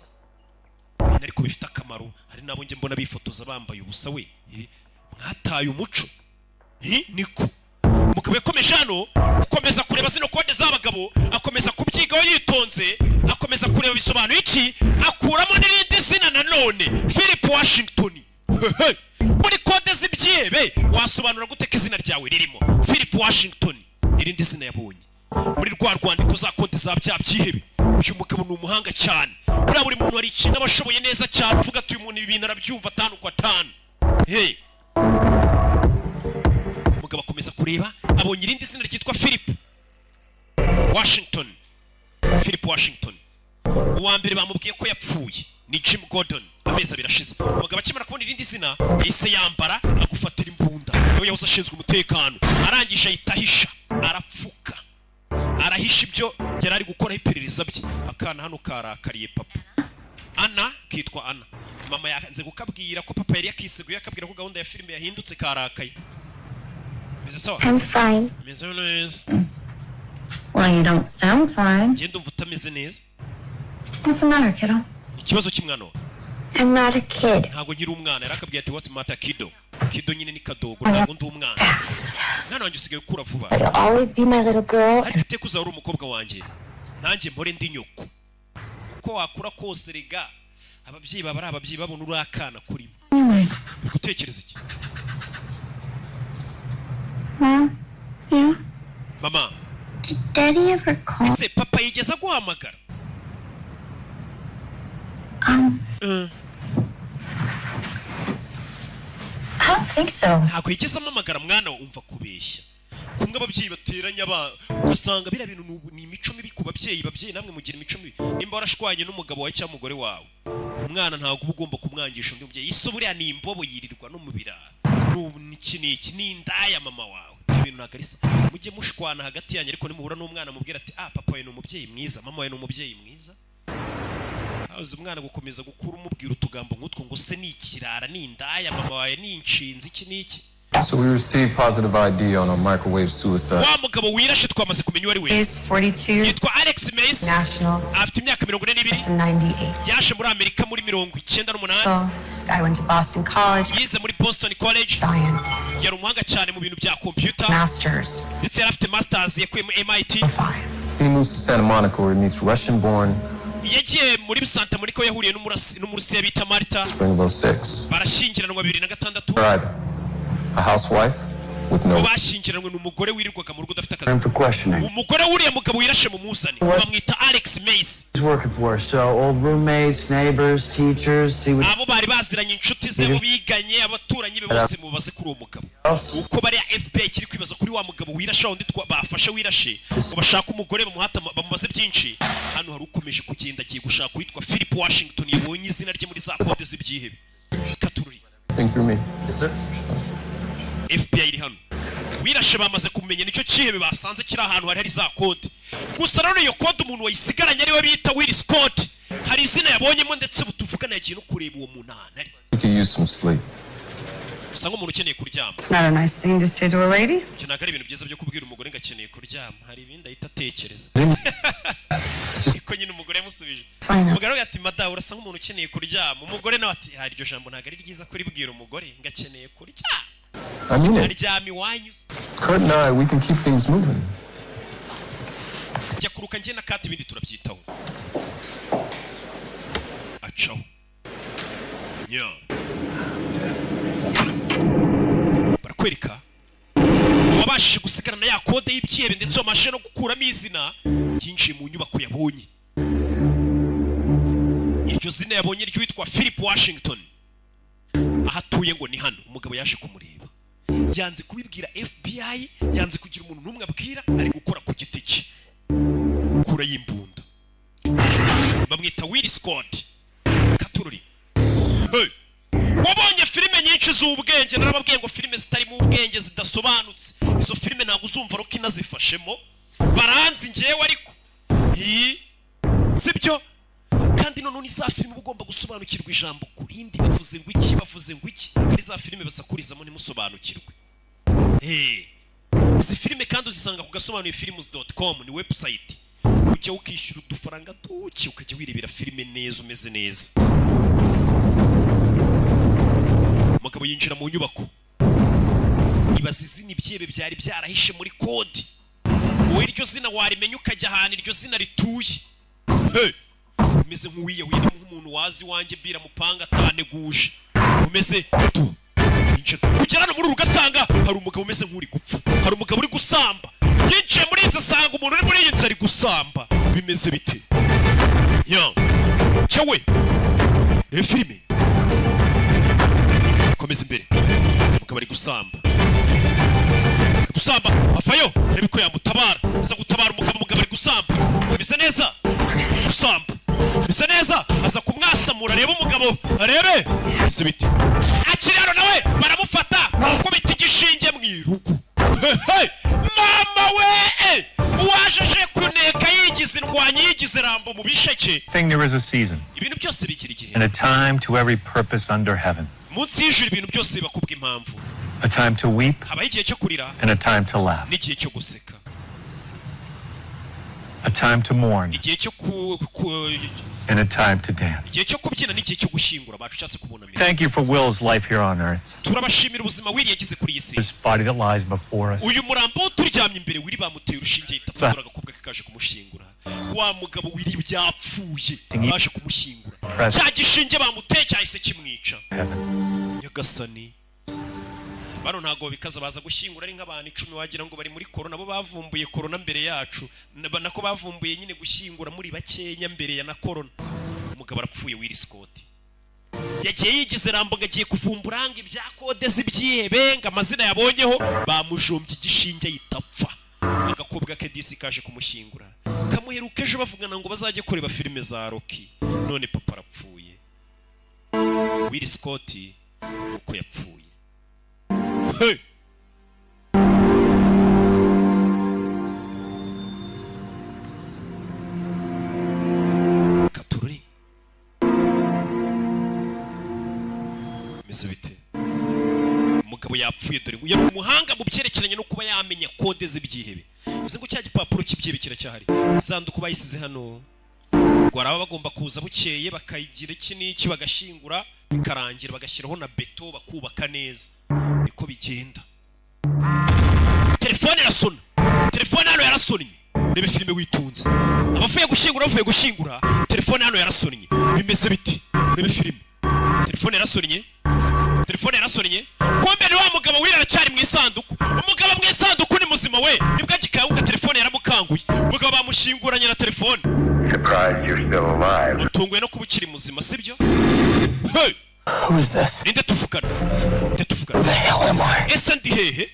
ibintu ariko bifite akamaro. Hari n'abo njye mbona bifotoza bambaye ubusa we. Mwataye umuco. Niko umugabo yakomeje hano gukomeza kureba zino kode z'abagabo, akomeza kubyigaho yitonze, akomeza kureba bisobanuye iki, akuramo n'irindi zina nanone, Philip Washington. Hehe. Muri kode z'ibyihebe wasobanura gute ko izina ryawe ririmo Philip Washington? Irindi zina yabonye muri rwa rwandiko za kode za bya byihebe. Uyu mugabo ni umuhanga cyane. Buriya buri muntu hari ikintu aba ashoboye neza cyane, uvuga ati: "Uyu muntu ibi bintu arabyumva atanu ku atanu." Hey, umugabo akomeza kureba, abonye irindi zina ryitwa Philip Washington. Philip Washington. Uwa mbere bamubwiye ko yapfuye ni Jim Gordon. Amezi 2 ashize, umugabo akimara kubona irindi zina yahise yambara agufatira imbunda. Niwe yahoze ashinzwe umutekano. Arangije ahita ahisha, arapfuka, arahisha ibyo yari ari gukoraho iperereza bye. Akana hano karakariye papa. Ana, kitwa Ana. Mama yanze kukabwira ko papa yari yakiseguye, akabwira ko gahunda ya filime yahindutse. Karakaye. Meze sawa? I'm fine. Meze neza. Well, you don't sound fine. Ngenda ndumva utameze neza. What's the matter, kiddo? Ikibazo cy'umwana wawe? I'm not a kid. Ntabwo nkiri umwana. Yari akabwiye ati: "What's matter, kiddo?" Kiddo nyine ni kadogo. Ntabwo ndi umwana. Fast. Mwana wanjye, usigaye ukura vuba. But you'll always be my little girl. Ariko iteka uzaba uri umukobwa wanjye, nanjye mpore ndi nyoko. Uko wakura kose rega, ababyeyi baba ari ababyeyi, babona uri akana kurimo. Anyway, Uri gutekereza iki? Mom? Yeah? Mama. Did Daddy ever call? Ese papa yigeze aguhamagara? I don't think so. Ntabwo yigeze ampamagara, mwana we. Umva, kubeshya kumwe ababyeyi bateranya abana, ugasanga biriya bintu ni imico mibi ku babyeyi. Babyeyi namwe mugira imico mibi. Nimba warashwanye n'umugabo wawe cyangwa umugore wawe, umwana ntabwo uba ugomba kumwangisha undi mubyeyi. Ise buriya ni imbobo, yirirwa no mu birara. N'ubu niki niki, ni indaya mama wawe. Ibyo bintu ntabwo ari sawa. Mujye mushwana hagati yanyu, ariko nimuhura n'umwana mubwira ati: "Ah, papa wawe ni umubyeyi mwiza, mama wawe ni umubyeyi mwiza." Azi umwana gukomeza gukura umubwira utugambo nk'utwo ngo se ni ikirara, ni indaya, mama wawe ni inshinzi, iki n'iki. So we received positive ID on a microwave suicide. Wa mugabo wirashe twamaze kumenya uwo ari we. Is 42 Yitwa Alex Mace. national Afite imyaka 42. 98. Yaje muri Amerika muri 98. So I went to Boston College, Yize muri Boston College. science, Yari umuhanga cyane mu bintu bya computer. masters, Ndetse yari afite masters yakuye muri MIT. 5. He moves to Santa Monica, where he meets Russian-born Yagiye muri Santa Monica, yahuriye n'Umurusiya bita Marta. spring of 06. Barashyingiranwa 2006. Either a housewife with no Ngo bashyingiranwe ni umugore wirirwaga mu rugo, udafite akazi. Room for questioning. Umugore w'uriya mugabo wirashe mumuzane, bamwita Alex Mace. He's working for us, so old roommates, neighbors, teachers, see what Abo bari baziranye, inshuti ze, abo biganye, abaturanyi be bose mubaze kuri uwo mugabo. else. Uko bariya FBI kiri kwibaza kuri wa mugabo wirashe, wundi bafashe wirashe, ngo bashake umugore bamuhata, bamubaze byinshi. Hano hari ukomeje kugenda, agiye gushaka uwitwa Philip Washington, yabonye izina rye muri za kode z'ibyihebe. Katururi. Think through me. Yes, sir. FBI iri hano. Wirashe bamaze kumenya nicyo cyihebe basanze kiri ahantu hari hari za kode. Gusa nanone iyo kode umuntu wayisigaranye ariwe bita Will Scott, hari izina yabonyemo, ndetse ubu tuvugana yagiye no kureba uwo muntu ahantu ari. We could use some sleep. Gusa nk'umuntu ukeneye kuryama. It's not a nice thing to say to a lady. Ibyo ntabwo ari ibintu byiza byo kubwira umugore ngo akeneye kuryama. Hari ibindi ahita atekereza. Niko nyine umugore yamusubije. Fine. Umugore we ati: "Madamu, urasa nk'umuntu ukeneye kuryama." Umugore nawe ati: "Ah, iryo jambo ntabwo ari ryiza kuribwira umugore ngo akeneye kuryama." I mean it. Aryama iwanyu se? Kurt and I, we can keep things moving. Jya kuruka, njye na Kati ibindi turabyitaho. Acaho nya, barakwereka uwabashije gusigarana ya kode y'ibyihebe, ndetse wamashije no gukuramo izina. Yinjiye mu nyubako, yabonye iryo zina, yabonye ry'uwitwa Philip Washington. Aho atuye ngo ni hano. Umugabo yaje kumureba, yanze kubibwira FBI, yanze kugira umuntu n'umwe abwira, ari gukora ku giti cye. Kura y'imbunda, bamwita Will Scott. Katururi. Hey! Wabonye filime nyinshi z'ubwenge. Narababwiye ngo filime zitarimo ubwenge, zidasobanutse, izo filime ntabwo uzumva Rocky nazifashemo. Baranzi ngewe, ariko iyi sibyo. Kandi noneho ni za filime uba ugomba gusobanukirwa ijambo ku rindi, bavuze ngo iki, bavuze ngo iki. Ntabwo ari za filime basakurizamo ntimusobanukirwe. Hey. Izi filime kandi uzisanga ku gasobanuye films.com, ni website ujya ukishyura udufaranga duke, ukajya wirebera filime neza, umeze neza. Umugabo yinjira mu nyubako, ibaza izina ibyebe byari byarahishe muri kode. Wowe iryo zina warimenya, ukajya ahantu iryo zina rituye. Hey! Umeze nk'uwiyahuye, ni nk'umuntu wazi iwanjye bira mupanga ataneguje. Umeze tu yinjira kugera hano muri uru, ugasanga hari umugabo umeze nk'uri gupfa, hari umugabo uri gusamba. Yinjiye muri iyi nzu, asanga umuntu uri muri iyi nzu ari gusamba. Bimeze bite ya cyawe? Reba filime, komeza imbere. Umugabo ari gusamba, ari gusamba, avayo arebe ko yamutabara. Aza gutabara umugabo. Umugabo ari gusamba, bimeze neza. Umugabo arebe ese biti akiri hano, nawe baramufata, baramukubita igishinge mu irugu. Hey, mama we! Uwaje aje kuneka yigize indwanyi, yigize Rambo mu bisheke. Thing there is a season Ibintu byose bigira igihe and a time to every purpose under heaven. munsi y'ijuru. Ibintu byose biba kubw'impamvu. A time to weep Habaho igihe cyo kurira and a time to laugh. n'igihe cyo guseka. A time to mourn Igihe cyo ku and a time to dance. igihe cyo kubyina n'igihe cyo gushyingura abacu cyangwa se kubunamira. Thank you for Will's life here on earth. Turabashimira ubuzima Will yagize kuri iyi si. This body that lies before us. Uyu murambo turyamye imbere, Will bamuteye urushinge yita apfundura. Agakobwa ke kaje kumushyingura. Wa mugabo Will byapfuye, baje kumushyingura, cya gishinge bamuteye cyahise kimwica. Heaven. Nyagasani, bano ntabwo babikaza, baza gushyingura ari nk'abantu 10, wagira ngo bari muri korona. Bo bavumbuye korona mbere yacu. Nako bavumbuye nyine gushyingura muri bakenya mbere ya na korona. Umugabo arapfuye. Will Scott yagiye yigize Rambo ngo agiye kuvumbura ngo ibya kode z'ibyihebe, ngo amazina yabonyeho. Bamujombye igishinge ahita apfa. Agakobwa ke disi kaje kumushyingura, kamuheruka ejo bavugana ngo bazajye kureba filime za Rocky. None papa arapfuye. Will Scott uko yapfuye. Hey! Katururi bimeze bite? Umugabo yapfuye. Dore ngo yari umuhanga mu byerekeranye no kuba yamenya kode z'ibyihebe. Bivuze ngo cya gipapuro cy'ibyihebe kiracyahari, isanduku bayisize hano, ngo hari ababa bagomba kuza bukeye bakayigira iki n'iki, bagashyingura bikarangira, bagashyiraho na beto, bakubaka neza. Niko bigenda. Telefone irasona, telefone hano yarasonnye. Urebe filime witunze. Abavuye gushyingura, bavuye gushyingura, telefone hano yarasonnye. Bimeze biti? Urebe filime. Telefone yarasonnye, telefone yarasonnye. Kumbe ni wa mugabo Will aracyari mu isanduku. Umugabo mu isanduku ni muzima we, nibwo agikanguka. Telefone yaramukanguye. Umugabo bamushyinguranye na telefone. Surprised you're still alive. Utunguwe no kuba ukiri muzima, sibyo? Hey! Who is this? Ninde tuvugana? Ninde tuvugana? Who the hell am I? Ese ndi hehe?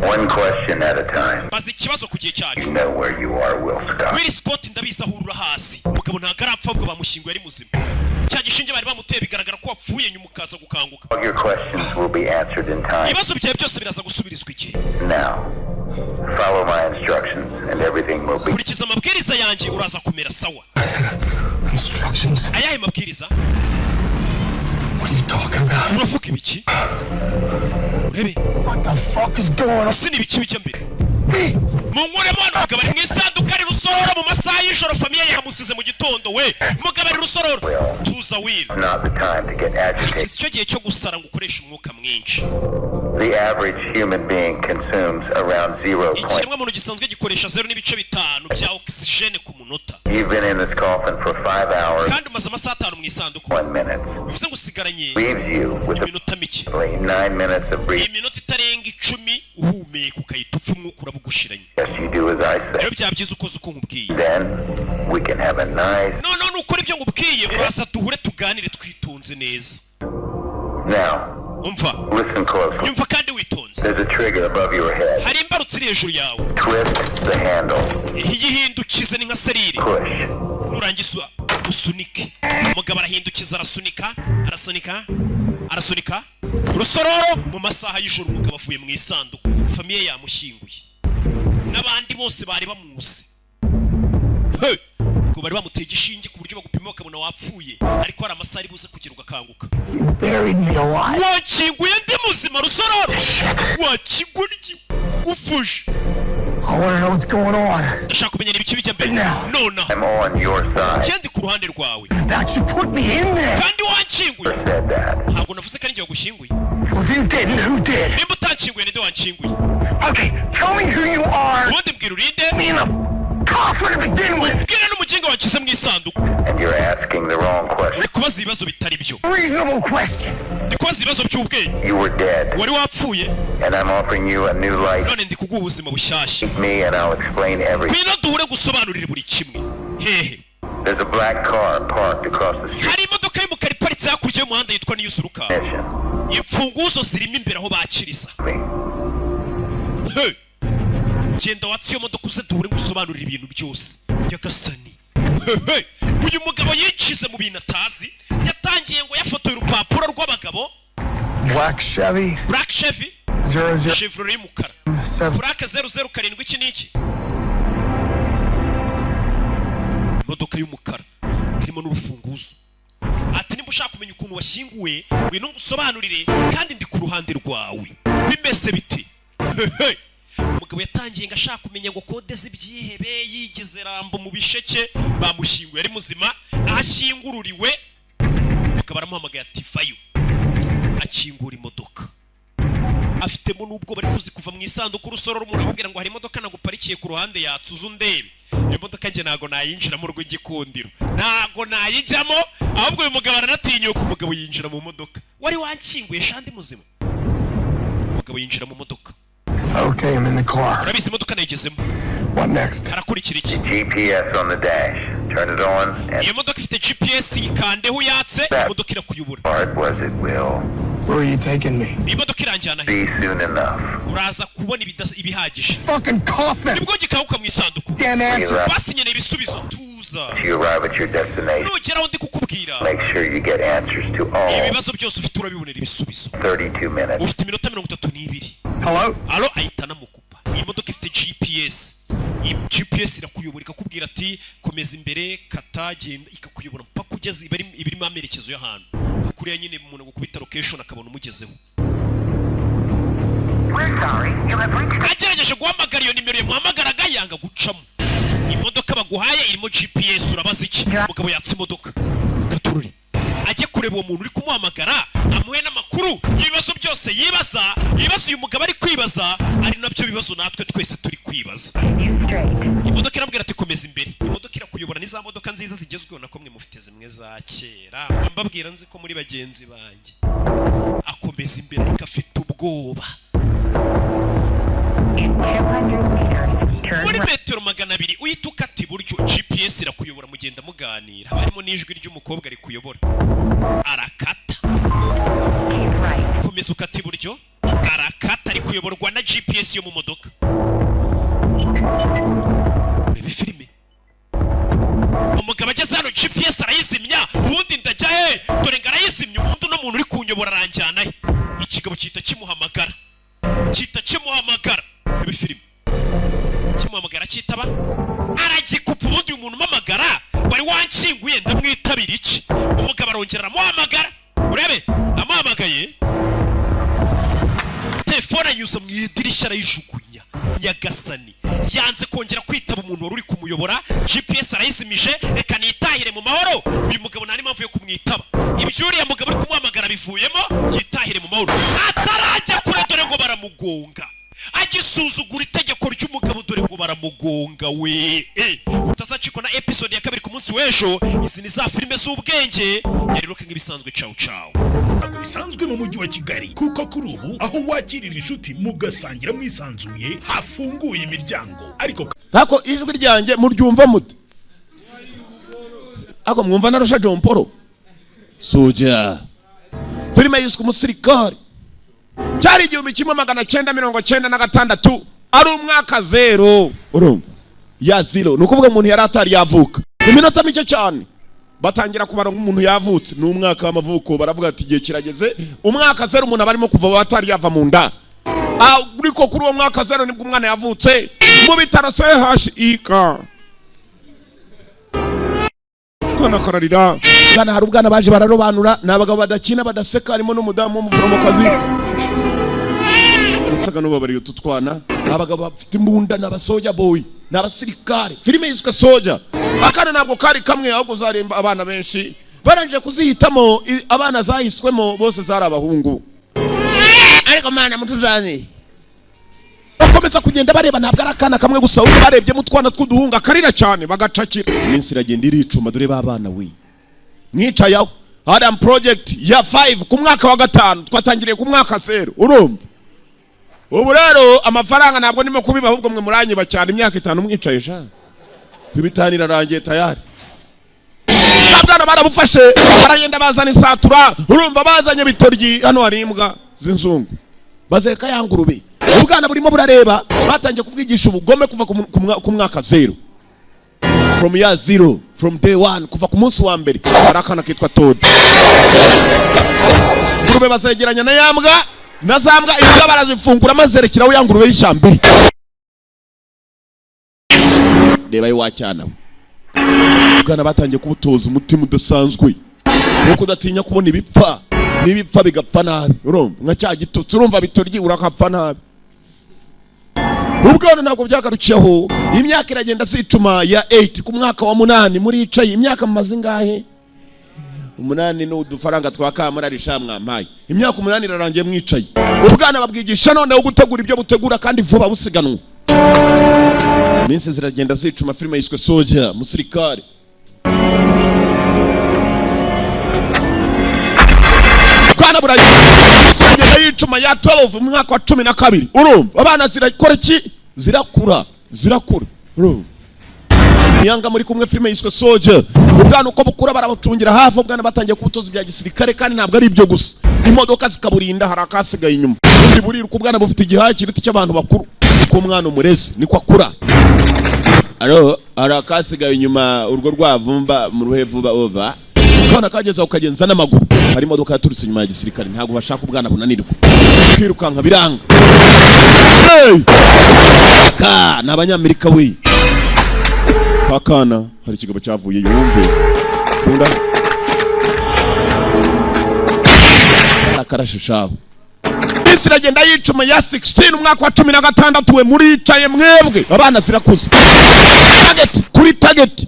One question at a time. Baza ikibazo ku gihe cyacu. You know where you are, Will Scott. Will Scott, ndabizi aho urura hasi. Umugabo ntabwo arapfa, ahubwo bamushyinguye ari muzima. Cya gishinge bari bamuteye, bigaragara ko wapfuye, nyuma ukaza gukanguka. All your questions will be answered in time. Ibibazo byawe byose biraza gusubirizwa igihe. Now, follow my instructions and everything will be. Kurikiza amabwiriza yanjye, uraza kumera sawa. Instructions? Ayahe mabwiriza? What are you talking about? Uravuga ibiki? Urebe. What the fuck is going on? Ese ni ibiki bijya mbere? Munkuremo hano. Umugabo ari mu isanduku, ari Rusororo mu masaha y'ijoro. Famille yamusize mu gitondo we. Umugabo ari Rusororo. Tuza, Will. Not the time to get agitated. Iki cyo gihe cyo gusara ngo ukoreshe umwuka mwinshi. The average human being consumes around 0. Ikiremwamuntu gisanzwe gikoresha 0.5 bya oxygène ku munota. You've been in this coffin for 5 hours, Kandi umaze amasaha 5 mu isanduku. 1 minute. Bivuze ngo usigaranye Leaves you with iminota mike, 9 minutes of breathing. Iminota itarenga 10 uhumeka, ukahita upfa, umwuka urabugushiranye. Yes, you do as I say. Rero byaba byiza ukoze uko nkubwiye. Then we can have a nice. Noneho nukora ibyo nkubwiye, uraza duhure tuganire twitonze neza. Now, Umva. listen closely. Nyumva kandi witonze. There's a trigger above your head. Hari imbarutso iri hejuru yawe. Twist the handle. Yihindukize, ni nka serire. Push. Nurangiza usunike. Umugabo arahindukiza, arasunika, arasunika, arasunika. Rusororo mu masaha y'ijoro, umugabo avuye mu isanduku, famille yamushyinguye n'abandi bose bari bamuzi. Hey! Ubwo bari bamuteye igishinge ku buryo bagupima bakabona wapfuye, ariko hari amasaha ari buze kugira ugakanguka. You buried me alive. Wakinguye ndi muzima, Rusororo, wakigoryi gufushe. I want to know what's going on. Ndashaka kumenya ibiki bijya mbere nonaha. I'm on your side. Njye ndi ku ruhande rwawe. That you put me in there. Kandi wanshyinguye. Said that. Ntabwo navuze ko ari njye wagushyinguye. Well, if you didn't, who did? Nimba utanshyinguye, ninde wanshyinguye? Okay, tell me who you are. Ubundi mbwira urinde. Me in the coffin to begin with. Mbwira n'umuginga wanshyize mu isanduku. And you're asking the wrong question. Uri kubaza ibibazo bitari byo. Reasonable question. Ndi kubaza ibibazo by'ubwenge. You were dead, Wari wapfuye. and I'm offering you a new life. None ndi kuguha ubuzima bushyashya. Meet me and I'll explain everything. Ngwino duhure gusobanurira buri kimwe. Hehe? There's a black car parked across the street. Hari imodoka y'umukara iparitse hakurya y'umuhanda yitwa Niyuzuruka. Mission. Imfunguzo zirimo imbere aho bakiriza. Hey! Genda watse iyo modoka, uze duhure ngusobanurire ibintu byose. Nyagasani. Hey, hey! Uyu mugabo yicize mu bintu atazi. Yatangiye ngo yafotoye urupapuro rw'abagabo. Black Chevy. Black Chevy. 00 Chevrolet y'umukara. 7. Plaque 007, iki n'iki, imodoka y'umukara irimo n'urufunguzo. Ati: "Nimba ushaka kumenya ukuntu washyinguwe, ngwino ngusobanurire, kandi ndi ku ruhande rwawe." Bimeze bite? Hehe. Umugabo yatangiye ngo ashaka kumenya ngo kode z'ibyihebe, yigize Rambo mu bisheke. Bamushyinguye ari muzima, aho ashyingururiwe umugabo aramuhamagaye ati: "Vayo." Akingura imodoka, afitemo n'ubwo bari kuzi kuva mu isanduku urusororo. Umuntu akubwira ngo hari imodoka naguparikiye ku ruhande yatsuze, undebe iyo modoka. Njye ntago nayinjiramo, rw'igikundiro ntago nayijyamo. Ahubwo uyu mugabo aranatinyuka. Umugabo yinjira mu modoka. Wari wankinguye shandi muzima. Umugabo yinjira mu modoka. Okay, I'm in the car. Urabizi, imodoka nayigezemo. What next? Harakurikira iki? GPS on the dash. Turn it on and Iyo modoka ifite GPS, yikandeho uyatse, imodoka irakuyobora. part was it will Where are you taking me? Iyi modoka iranjyana he? be soon enough. Uraza kubona ibihagije. Fucking coffin! Nibwo gikahuka mu isanduku. Damn answer! Basi nkeneye ibisubizo, tuza. You arrive at your destination. Nugera aho ndi kukubwira, Make sure you get answers to all ibibazo byose ufite urabibonera ibisubizo. 32 minutes. Ufite iminota 32. Hello? Alo, ahita anamukupa. Iyi modoka ifite GPS. Iyi GPS irakuyobora, ikakubwira ati: "Komeza imbere, kata, genda." Ikakuyobora mpaka ugeze ibirimo amerekezo y'ahantu. Nka kuriya nyine umuntu agukubita location akabona umugezeho. We're sorry, you have reached Agerageje guhamagara iyo nimero yamuhamagaraga, yanga gucamo. Imodoka baguhaye irimo GPS, urabaza iki? Umugabo yatse imodoka, gatururi ajye kureba uwo muntu uri kumuhamagara, amuhe n'amakuru y'ibibazo byose yibaza. Ibibazo uyu mugabo ari kwibaza ari nabyo bibazo natwe twese turi kwibaza. You straight. Imodoka iramubwira ati: "Komeza imbere." Imodoka irakuyobora. Ni za modoka nziza zigezweho, nako mwe mufite zimwe za kera. Mbabwira nzi ko muri bagenzi banjye. Akomeza imbere ariko afite ubwoba. In 200 meters, turn Muri right. metero 200 uhita ukata iburyo. GPS irakuyobora, mugenda muganira, haba harimo n'ijwi ry'umukobwa rikuyobora. Arakata. Keep right. Komeza ukata iburyo. Arakata, ari kuyoborwa na GPS yo mu modoka. Urebe filime. Umugabo ageze hano, GPS arayizimya. Ubundi ndajya he? Dore ngo arayizimya. Ubundi uno muntu uri kunyobora aranjyana he? Ikigabo gihita kimuhamagara, gihita kimuhamagara. Urebe filime. Kimuhamagara, cyitaba, aragikupa. Ubundi uyu muntu umamagara wari wanshyinguye ndamwitabira iki? Umugabo arongera aramuhamagara. Urebe, amuhamagaye, telefone anyuza mu idirishya arayijugunya. Nyagasani, yanze kongera kwitaba umuntu wari uri kumuyobora. GPS arayizimije, reka nitahire mu mahoro. Uyu mugabo nta n'impamvu yo kumwitaba. Ibyo uriya mugabo uri kumuhamagara bivuyemo, yitahire mu mahoro. Atarajya kure, dore ngo baramugonga. Agisuzugura itegeko ry'umugabo, dore ngo baramugonga we. Utazacikwa na episode ya kabiri ku munsi w'ejo. Izi ni za filime z'ubwenge. Yari Rocky nk'ibisanzwe. Cawu cawu. Ntabwo bisanzwe mu mujyi wa Kigali, kuko kuri ubu aho wakirira inshuti mugasangira mwisanzuye hafunguye imiryango, ariko Ntako ijwi ryanjye muryumva mute? Ako mwumva narusha John Paul Soja. Filime yiswe Umusirikare. Cyari 1996, ari umwaka zero. Urumva ya zero, ni ukuvuga umuntu yari atari yavuka iminota mike cyane, batangira kubara nk'umuntu yavutse. Ni umwaka w'amavuko. Baravuga ati igihe kirageze, umwaka zero umuntu aba arimo kuva atari yava mu nda. Ariko kuri uwo mwaka zero nibwo umwana yavutse mu bitaro CHUK. Kana kararira bwana. Hari ubwana baje bararobanura, ni abagabo badakina, badaseka, harimo n'umudamu w'umuforomokazi yasaga n'ubabariye utu twana. Abagabo bafite imbunda, ni abasoja boy, ni abasirikare. Filime yiswe Soja. Akana ntabwo kari kamwe, ahubwo zaremba abana benshi. Barangije kuzihitamo, abana zahiswemo bose zari abahungu. Ariko mana mutuzane, bakomeza kugenda bareba. Ntabwo ari akana kamwe gusa, ahubwo barebyemo utwana tw'uduhunga akarira cyane bagacakira. Iminsi iragenda iricuma, dore ba bana we mwicaye aho. Adam Project ya 5 ku mwaka wa gatanu, twatangiriye ku mwaka zero. Urumva ubu rero amafaranga ntabwo ndimo kubiba, ahubwo mwe muranyiba cyane. Imyaka 5 mwicaye sha, ibitanu irarangiye tayari. Bwa bwana barabufashe, baragenda bazana isatura. Urumva bazanye bitoryi. Hano hari imbwa z'inzungu, bazereka ya ngurube. Ubwana burimo burareba. Batangiye kubwigisha ubugome kuva ku mwaka zero, from year zero. From day one, kuva ku munsi wa mbere. Hari akana kitwa Todd. Ingurube bazegeranya na ya mbwa na za mbwa, imbwa barazifungura maze zerekeraho ya ngurube y'ishyambiri. Reba yo wacyana we, ubwana batangiye kubutoza umutima udasanzwe wo kudatinya kubona ibipfa, n'ibipfa bigapfa nabi. Urumva nka cya gitutsi, urumva bitoryi, urakapfa nabi. Ubwana ntabwo byagarukiyeho, imyaka iragenda zicuma ya 8, ku mwaka wa munani. Muricaye imyaka mumaze ingahe? 8 ni udufaranga twa kamurarisha mwampaye. Imyaka 8 irarangiye mwicaye. Ubwana babwigisha noneho gutegura ibyo butegura kandi vuba, busiganwa. Iminsi ziragenda zicuma. Filime yiswe Soja, musirikare. Bwana burayi ziragenda yicuma ya 12, mu mwaka wa 12. Urumva abana zirakora iki? Zirakura, zirakura. Urumva niyanga muri kumwe. Filime yiswe Soja. Ubwana uko bukura barabucungira hafi. Ubwana batangiye kubutoza ibya gisirikare, kandi ntabwo ari ibyo gusa, imodoka zikaburinda. Hari akasigaye inyuma, ubundi buriruka. Ubwana bufite igihaha kiruta cy'abantu bakuru. Uko umwana umurezi niko akura. Aro hari akasigaye inyuma, urwo rwavumba mu ruhe vuba over. Akana kageze aho kagenza n'amaguru. Hari imodoka yaturutse inyuma ya gisirikare. Ntabwo bashaka ubwana bunanirwa kwirukanka, biranga. Hey! Ka ni abanyamerika we. Kakana hari ikigabo cyavuye yumve bunda arakarashishaho. Isi iragenda yicuma ya 16, umwaka wa 16. We muricaye mwebwe, abana zirakuze. Target kuri target,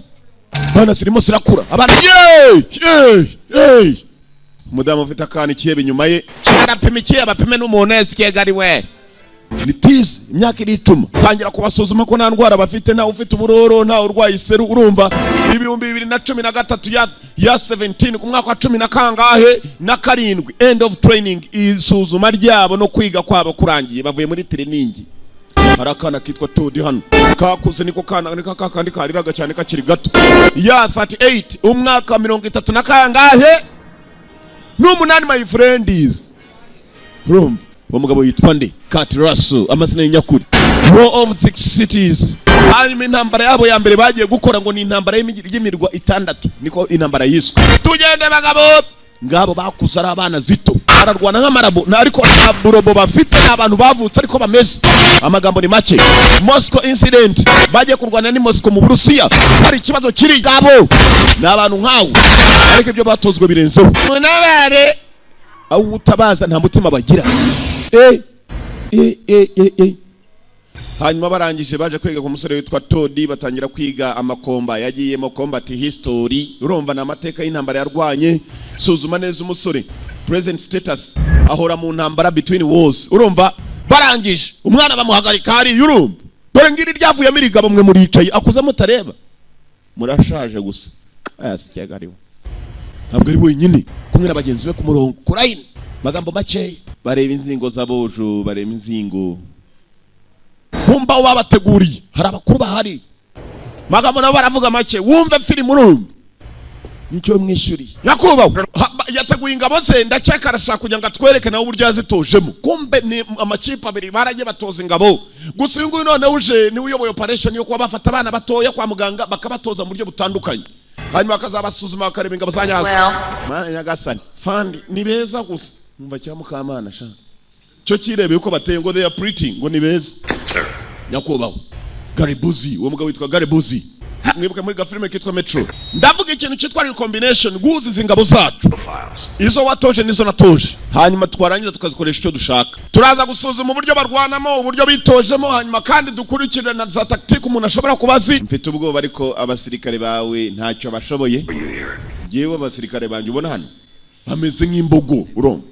abana zirimo zirakura. Abana yeee yeee yeee. Umudamu ufite akana ikihebe inyuma ye kirarapima ikihebe, apime n'umuntu wese ikihebe ari we ni tizi. Imyaka iricuma, tangira kubasuzuma ko nta ndwara bafite, ntawe ufite uburoro, ntawe urwaye iseru. Urumva 2013 ya 17, ku mwaka wa cumi na kangahe na karindwi, end of training, isuzuma ryabo no kwiga kwabo kurangiye, bavuye muri training. Hari akana kitwa Todd hano kakuze, niko kana niko kakandi kariraga cyane kakiri gato. Ya 38, umwaka wa mirongo itatu na kangahe n'umunani, my friends. Urumva uwo mugabo yitwa nde? Kurt Russell, amazina y'inyakuri. War of Six Cities. Hanyuma intambara yabo ya mbere bagiye gukora ngo ni intambara y'imirwa itandatu, niko intambara yiswe. Tugende bagabo, ngabo bakuze ari abana zito, bararwana nk'amarabo na ariko nta burobo bafite, ni abantu bavutse ariko bameze. Amagambo ni make. Moscow incident, bagiye kurwana ni Moscow mu Burusiya, hari ikibazo kiri. Ngabo ni abantu nkawe, ariko ibyo batozwe birenzeho. Munabare aho utabaza, nta mutima bagira. Eh eh eh eh eh. Hanyuma barangije baje kwiga ku musore witwa Todd, batangira kwiga amakomba yagiyemo, combat history. Urumva ni amateka y'intambara yarwanye. Suzuma neza umusore, present status, ahora mu ntambara, between wars. Urumva barangije umwana bamuhagarika hariya. Urumva dore ngiri ryavuyemo irigabo. Mwe muricaye akuze mutareba, murashaje gusa. Aya si ikiyaga ariwe, ntabwo ari wenyine, kumwe na bagenzi be ku murongo kurayini. Magambo makeya, bareba inzingo z'abojo, bareba inzingo bumva aho babateguriye. Hari abakuru bahari, magambo nabo baravuga make. Wumve filime, urumva nicyo mwishyuriye. Nyakubahwa yateguye ingabo ze, ndakeka arashaka kugira ngo atwereke nawe uburyo yazitojemo. Kumbe ni amakipe abiri baragiye batoza ingabo. Gusa uyu nguyu noneho uje niwe uyoboye operation yo kuba bafata abana batoya kwa muganga, bakabatoza mu buryo butandukanye, hanyuma bakazabasuzuma, bakareba ingabo za nyazo. Mana nyagasani, fandi ni beza gusa. Umva cya mukamana sha cyo kirebeye uko bateye, ngo they are pretty, ngo ni beza. Nyakubahwa Gary Busey, uwo mugabo witwa Gary Busey, mwibuke muri gafilime kitwa Metro. Ndavuga ikintu cyitwa recombination, guhuza ingabo zacu, izo watoje n'izo natoje, hanyuma twarangiza tukazikoresha icyo dushaka. Turaza gusuzuma uburyo barwanamo, uburyo bitojemo, hanyuma kandi dukurikire na za tactique umuntu ashobora kuba azi. Mfite ubwoba ariko abasirikare bawe ntacyo bashoboye. Yewe, abasirikare banjye ubona hano bameze nk'imbogo, urumva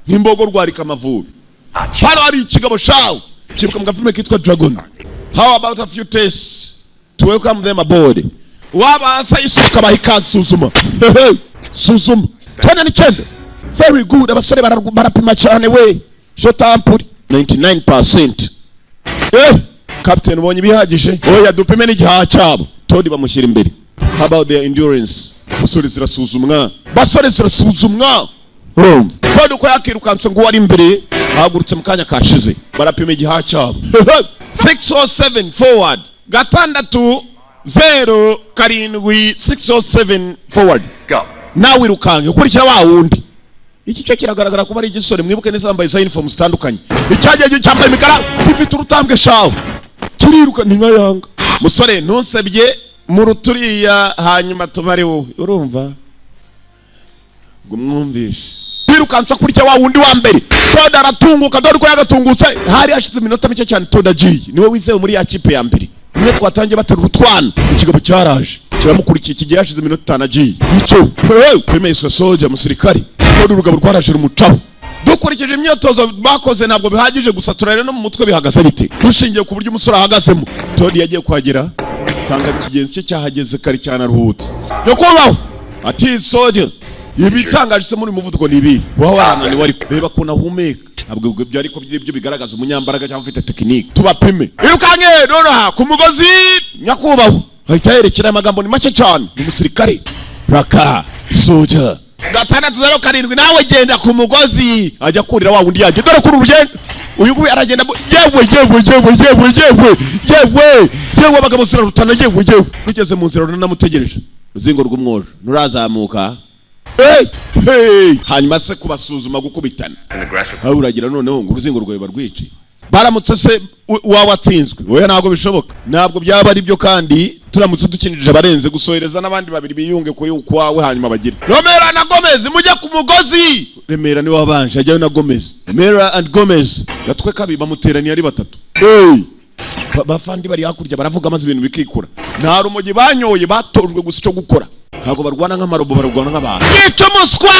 nk'imbogo rwarika amavubi. Hano hari ikigabo shawe kibuka mu gafilime kitwa Dragon. How about a few tests to welcome them aboard? Wabaza isuka baha ikaze. Suzuma, suzuma, 99, very good. Abasore barapima cyane we. Shotampuri 99%. Eh captain, ubonye ibihagije? Oya, dupime n'igihaha cyabo. Todd bamushyira imbere. How about their endurance? Basore zirasuzumwa, basore zirasuzumwa. Urumva Todd uko yakirukanse ngo uwari imbere ahagurutse mu kanya kashize. Barapima igihaha cyabo. 607 forward, gatandatu. 07, 607 forward. Go. Nawe irukanke ukurikira wa wundi. Iki cyo kiragaragara kuba ari igisore. Mwibuke neza, bambaye za uniform zitandukanye. Icyagiye cyambaye imikara gifite urutambwe shawe, kiriruka ni nka yanga. Musore, ntusebye mu ruturiya, hanyuma tubare wowe. Urumva ngo mwumvishe yirukansa kurya wa wundi wa mbere. Todd aratunguka. Dore uko yagatungutse, hari hashize iminota mike cyane Todd agiye. Niwe wizewe muri ya kipe ya mbere imwe twatangiye baterura utwana. Ikigabo cyaraje kiramukurikiye, kigiye hashize iminota 5 agiye. Icyo filime yiswe Soja, musirikare. Todd urugabo rwaraje rumucaho. Dukurikije imyitozo bakoze ntabwo bihagije gusa, turare no mu mutwe bihagaze bite. Dushingiye ku buryo umusore ahagazemo, Todd yagiye kuhagera sanga kigenzi cye cyahageze kare cyane, aruhutse. Nyakubahwa ati: "Soja, ibitangaje se muri uyu muvuduko ni ibi?" Waba warananiwe, ariko reba ukuntu ahumeka. Ntabwo ibyo ariko ibyo bigaragaza umunyambaraga cyangwa ufite tekinike. Tubapime. Irukanke nonaha ku mugozi, nyakubahwa. Ahita yerekera, amagambo ni make cyane. Ni umusirikare raka soja. 607, nawe genda ku mugozi. Ajya kurira wa wundi yagiye. Dore kuri urugendo uyu nguyu aragenda yewe yewe yewe yewe yewe yewe yewe, abagabo zirarutana, yewe yewe. Rugeze mu nzira runanamutegereje, uruzingo rw'umwojo nturazamuka. Hey, hey. Hanyuma se kubasuzuma gukubitana aho uragira noneho ngo uruzingo rwawe barwice? Baramutse se uwawe atsinzwe? Oya, ntabwo bishoboka, ntabwo byaba ari byo. Kandi turamutse dukinirije abarenze gusohereza n'abandi babiri biyunge kuri ukwawe, hanyuma bagire Romera na Gomez mujye ku mugozi. Remera niwe wabanje ajyayo na Gomez. Remera and Gomez, gatwe kabi, bamuteraniye ari batatu. Hey! Bafandi bari hakurya baravuga maze ibintu bikikura. Nta rumogi banyoye, batojwe gusa icyo gukora. Ntabwo barwana nk'amarobo, barwana nk'abantu. Yica umuswa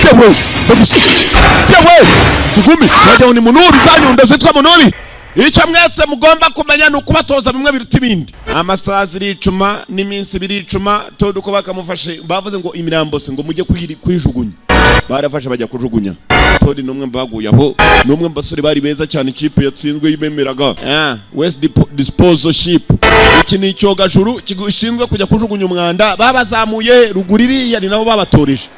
yewe bagisi yewe kigumi wajya ni munubi, za nyundo zitwa munubi. Icyo mwese mugomba kumenya ni ukubatoza bimwe biruta ibindi. Amasaha ziricuma n'iminsi biricuma. Todd uko bakamufashe, bavuze ngo imirambo se ngo mujye kuyijugunya. Barafashe bajya kujugunya. Todd ni umwe mu baguye aho, ni umwe mu basore bari beza cyane ikipe yatsinzwe yibemeraga. Waste disposal ship, iki ni icyogajuru gishinzwe kujya kujugunya umwanda. Babazamuye ruguru iriya, ni nabo babatoreje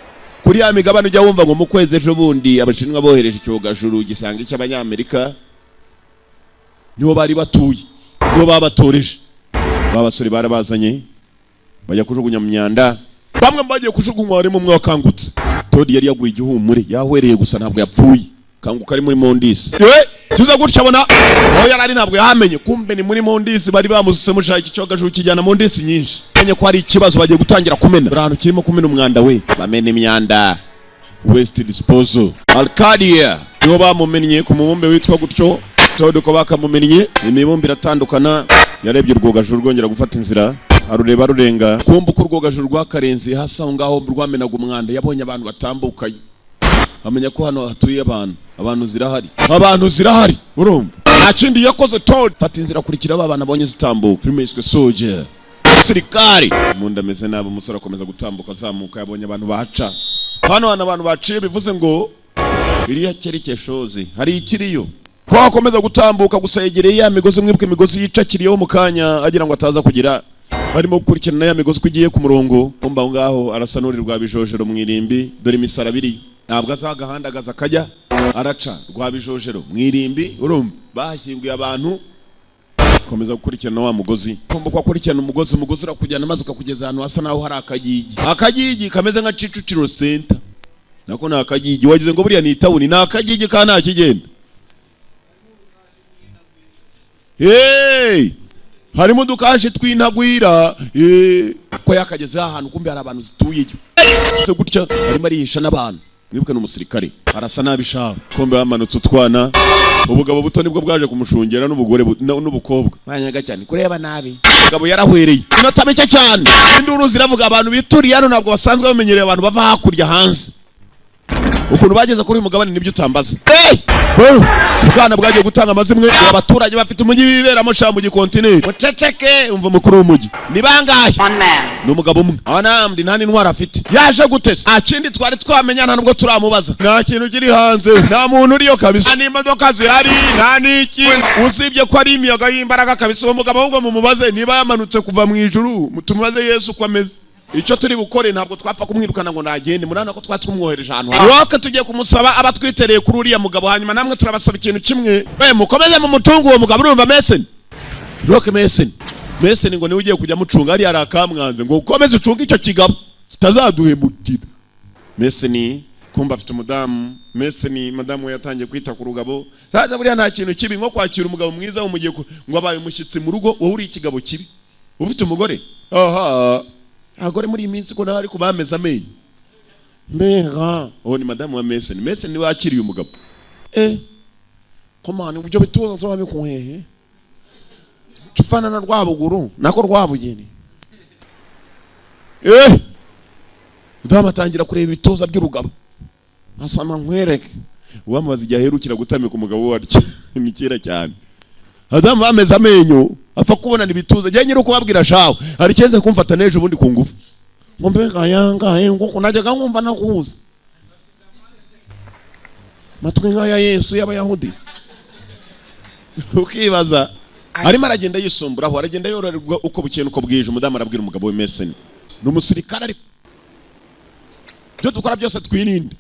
kuri ya migabane ujya wumva ngo mu kwezi ejo bundi Abashinwa bohereje icyogajuru gisanga icy'Abanyamerika. Niho bari batuye, niho babatoreje. Ba basore barabazanye bajya kujugunya mu myanda. Bamwe mu bagiye kujugunywa harimo umwe wakangutse. Todd yari yaguye igihumure, yahwereye gusa, ntabwo yapfuye. Kanguka ari muri Mondisi. Tuza gutya abona aho yari ari, ntabwo yahamenye. Kumbe ni muri Mondisi bari bamusutse. Mushaka icyogajuru kijyana Mondisi nyinshi. Menye ko hari ikibazo, bagiye gutangira kumena. Buri ahantu kirimo kumena umwanda we, bamena imyanda. Waste disposal Arcadia niho bamumennye, ku mubumbe witwa gutyo. Todd ko bakamumennye, imibumbe iratandukana. Yarebye urwogajuru rwongera gufata inzira, arureba rurenga. Kumva uko urwogajuru rwakarenze hasi aho ngaho rwamenaga umwanda, yabonye abantu batambukayo, amenya ko hano hatuye abantu. Abantu zirahari, abantu zirahari. Urumva nta kindi yakoze Todd, fata inzira akurikira aba bantu abonye zitambuka. Filime yiswe Soldier, sirikari. Umuntu ameze nabi. Umusore akomeza gutambuka azamuka, yabonye abantu bahaca. Hano hantu abantu baciye bivuze ngo iriya cyerekeshozi hari ikiriyo. Ko akomeza gutambuka gusa yegereye ya migozi. Mwibuke imigozi yicakiriyeho mu kanya, agira ngo ataza kugira. Barimo gukurikirana ya migozi uko igiye ku murongo. Kumva aho ngaho arasa n'uri rwa bijojero mu irimbi. Dore imisaraba iri, ntabwo azagahandagaza akajya araca rwa bijojero mu irimbi. Urumva bahashyinguye abantu. Komeza gukurikirana wa mugozi. Kumva ko akurikirana umugozi, umugozi urakujyana maze ukakugeza ahantu hasa naho hari akagigi, akagigi kameze nka Kicukiro Center. Nako ni akagigi, wagize ngo buriya ni itawuni, ni akagigi ka nta kigenda. Hey! Harimo udukashi tw'intagwira. Ko yakageze ahantu, kumbe hari abantu zituyeyo. Se gutya arimo arihisha n'abantu. Mwibuke ni umusirikare, arasa nabi shawe. Kumbe bamanutse utwana. Ubugabo buto nibwo bwaje kumushungera n'ubugore n'ubukobwa banyaga cyane kureba nabi. Umugabo yarahwereye inota mike cyane. Induru ziravuga, abantu bituriye hano ntabwo basanzwe bamenyereye abantu bava hakurya hanze. Ukuntu bageze kuri uyu mugabane nibyo utambaza. Hey! Bro, ubwana bwagiye gutanga amazimwe. Abaturage bafite umujyi biberamo sha mu gikontineri. Muceceke, umva umukuru w'umujyi. Ni bangahe? One man. Ni umugabo umwe abanamdi, nta n'intwaro afite. Yaje gute se? Nta kindi twari twamenya, nta nubwo turamubaza. Nta kintu kiri hanze, nta muntu uriyo kabisa, nta n'imodoka zihari, nta n'iki, usibye ko ari imiyaga y'imbaraga kabisa. Uwo mugabo ahubwo mumubaze niba yamanutse kuva mu ijuru, tumubaze Yesu uko ameze. Icyo turi bukore, ntabwo twapfa kumwirukana ngo nagende. Murabona ko twari tumwohereje ahantu hamwe. Roke tugiye kumusaba aba twitereye kuri uriya mugabo. Hanyuma namwe turabasaba ikintu kimwe, we mukomeze mumutunge uwo mugabo. Urumva Mason, Roke Mason. Mbese ni ngo niwe ugiye kujya mucunga hariya, hari akamwanze ngo ukomeze ucunge icyo kigabo kitazaduhemukira. Mbese ni kumva afite umudamu. Mbese ni madamu we yatangiye kwita ku rugabo. Sasa buriya nta kintu kibi nko kwakira umugabo mwiza umugiye ngo abaye umushyitsi mu rugo, wowe uri ikigabo kibi ufite umugore. Aha abagore muri iyi minsi ko nawe ariko bameze amenyo mbega. Uwo ni madamu wa Mason. Mason niwe wakiriye umugabo. Komana ibyo bituza zo wabikuhehe cufana na Rwabuguru nako Rwabugeni. Mudamu atangira kureba ibituza by'urugabo, asama nkwereke. Uwamubaza igihe aherukira gutamika umugabo we atya, ni kera cyane. Adamu bameze amenyo, apfa kubonana ibituza. Njye nyiri ukubabwira shawe, hari icyeze kumfata n'ejo bundi ku ngufu, ngo mbega yangaye, ngo najyaga nkumva nakuzi matwi nk'aya Yesu y'Abayahudi. Ukibaza arimo aragenda yisumburaho, aragenda yororerwa uko bukeye n'uko bwije. Umudamu arabwira umugabo we Mason, ni umusirikare, ariko ibyo dukora byose twirinde.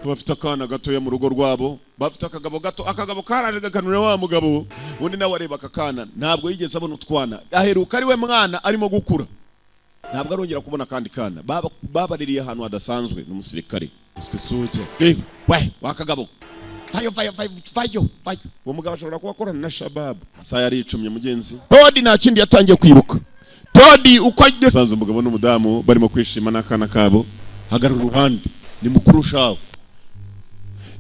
Bafite akana gatoya mu rugo rwabo, bafite akagabo gato. Akagabo karaje gakanura wa mugabo undi nawe areba aka kana. Ntabwo yigeze abona utwana, aheruka ari we mwana arimo gukura, ntabwo arongera kubona akandi kana. Babaririye ahantu hadasanzwe. Ni umusirikare soja. We wakagabo, vayo vayo vayo vayo vayo. Uwo mugabo ashobora kuba akorana na Shababu. Amasaha yari icumye mugenzi. Todi nta kindi yatangiye kwiruka. Todi uko asanze umugabo n'umudamu barimo kwishima n'akana kabo, hagarara uruhande. Ni mukuru shawe,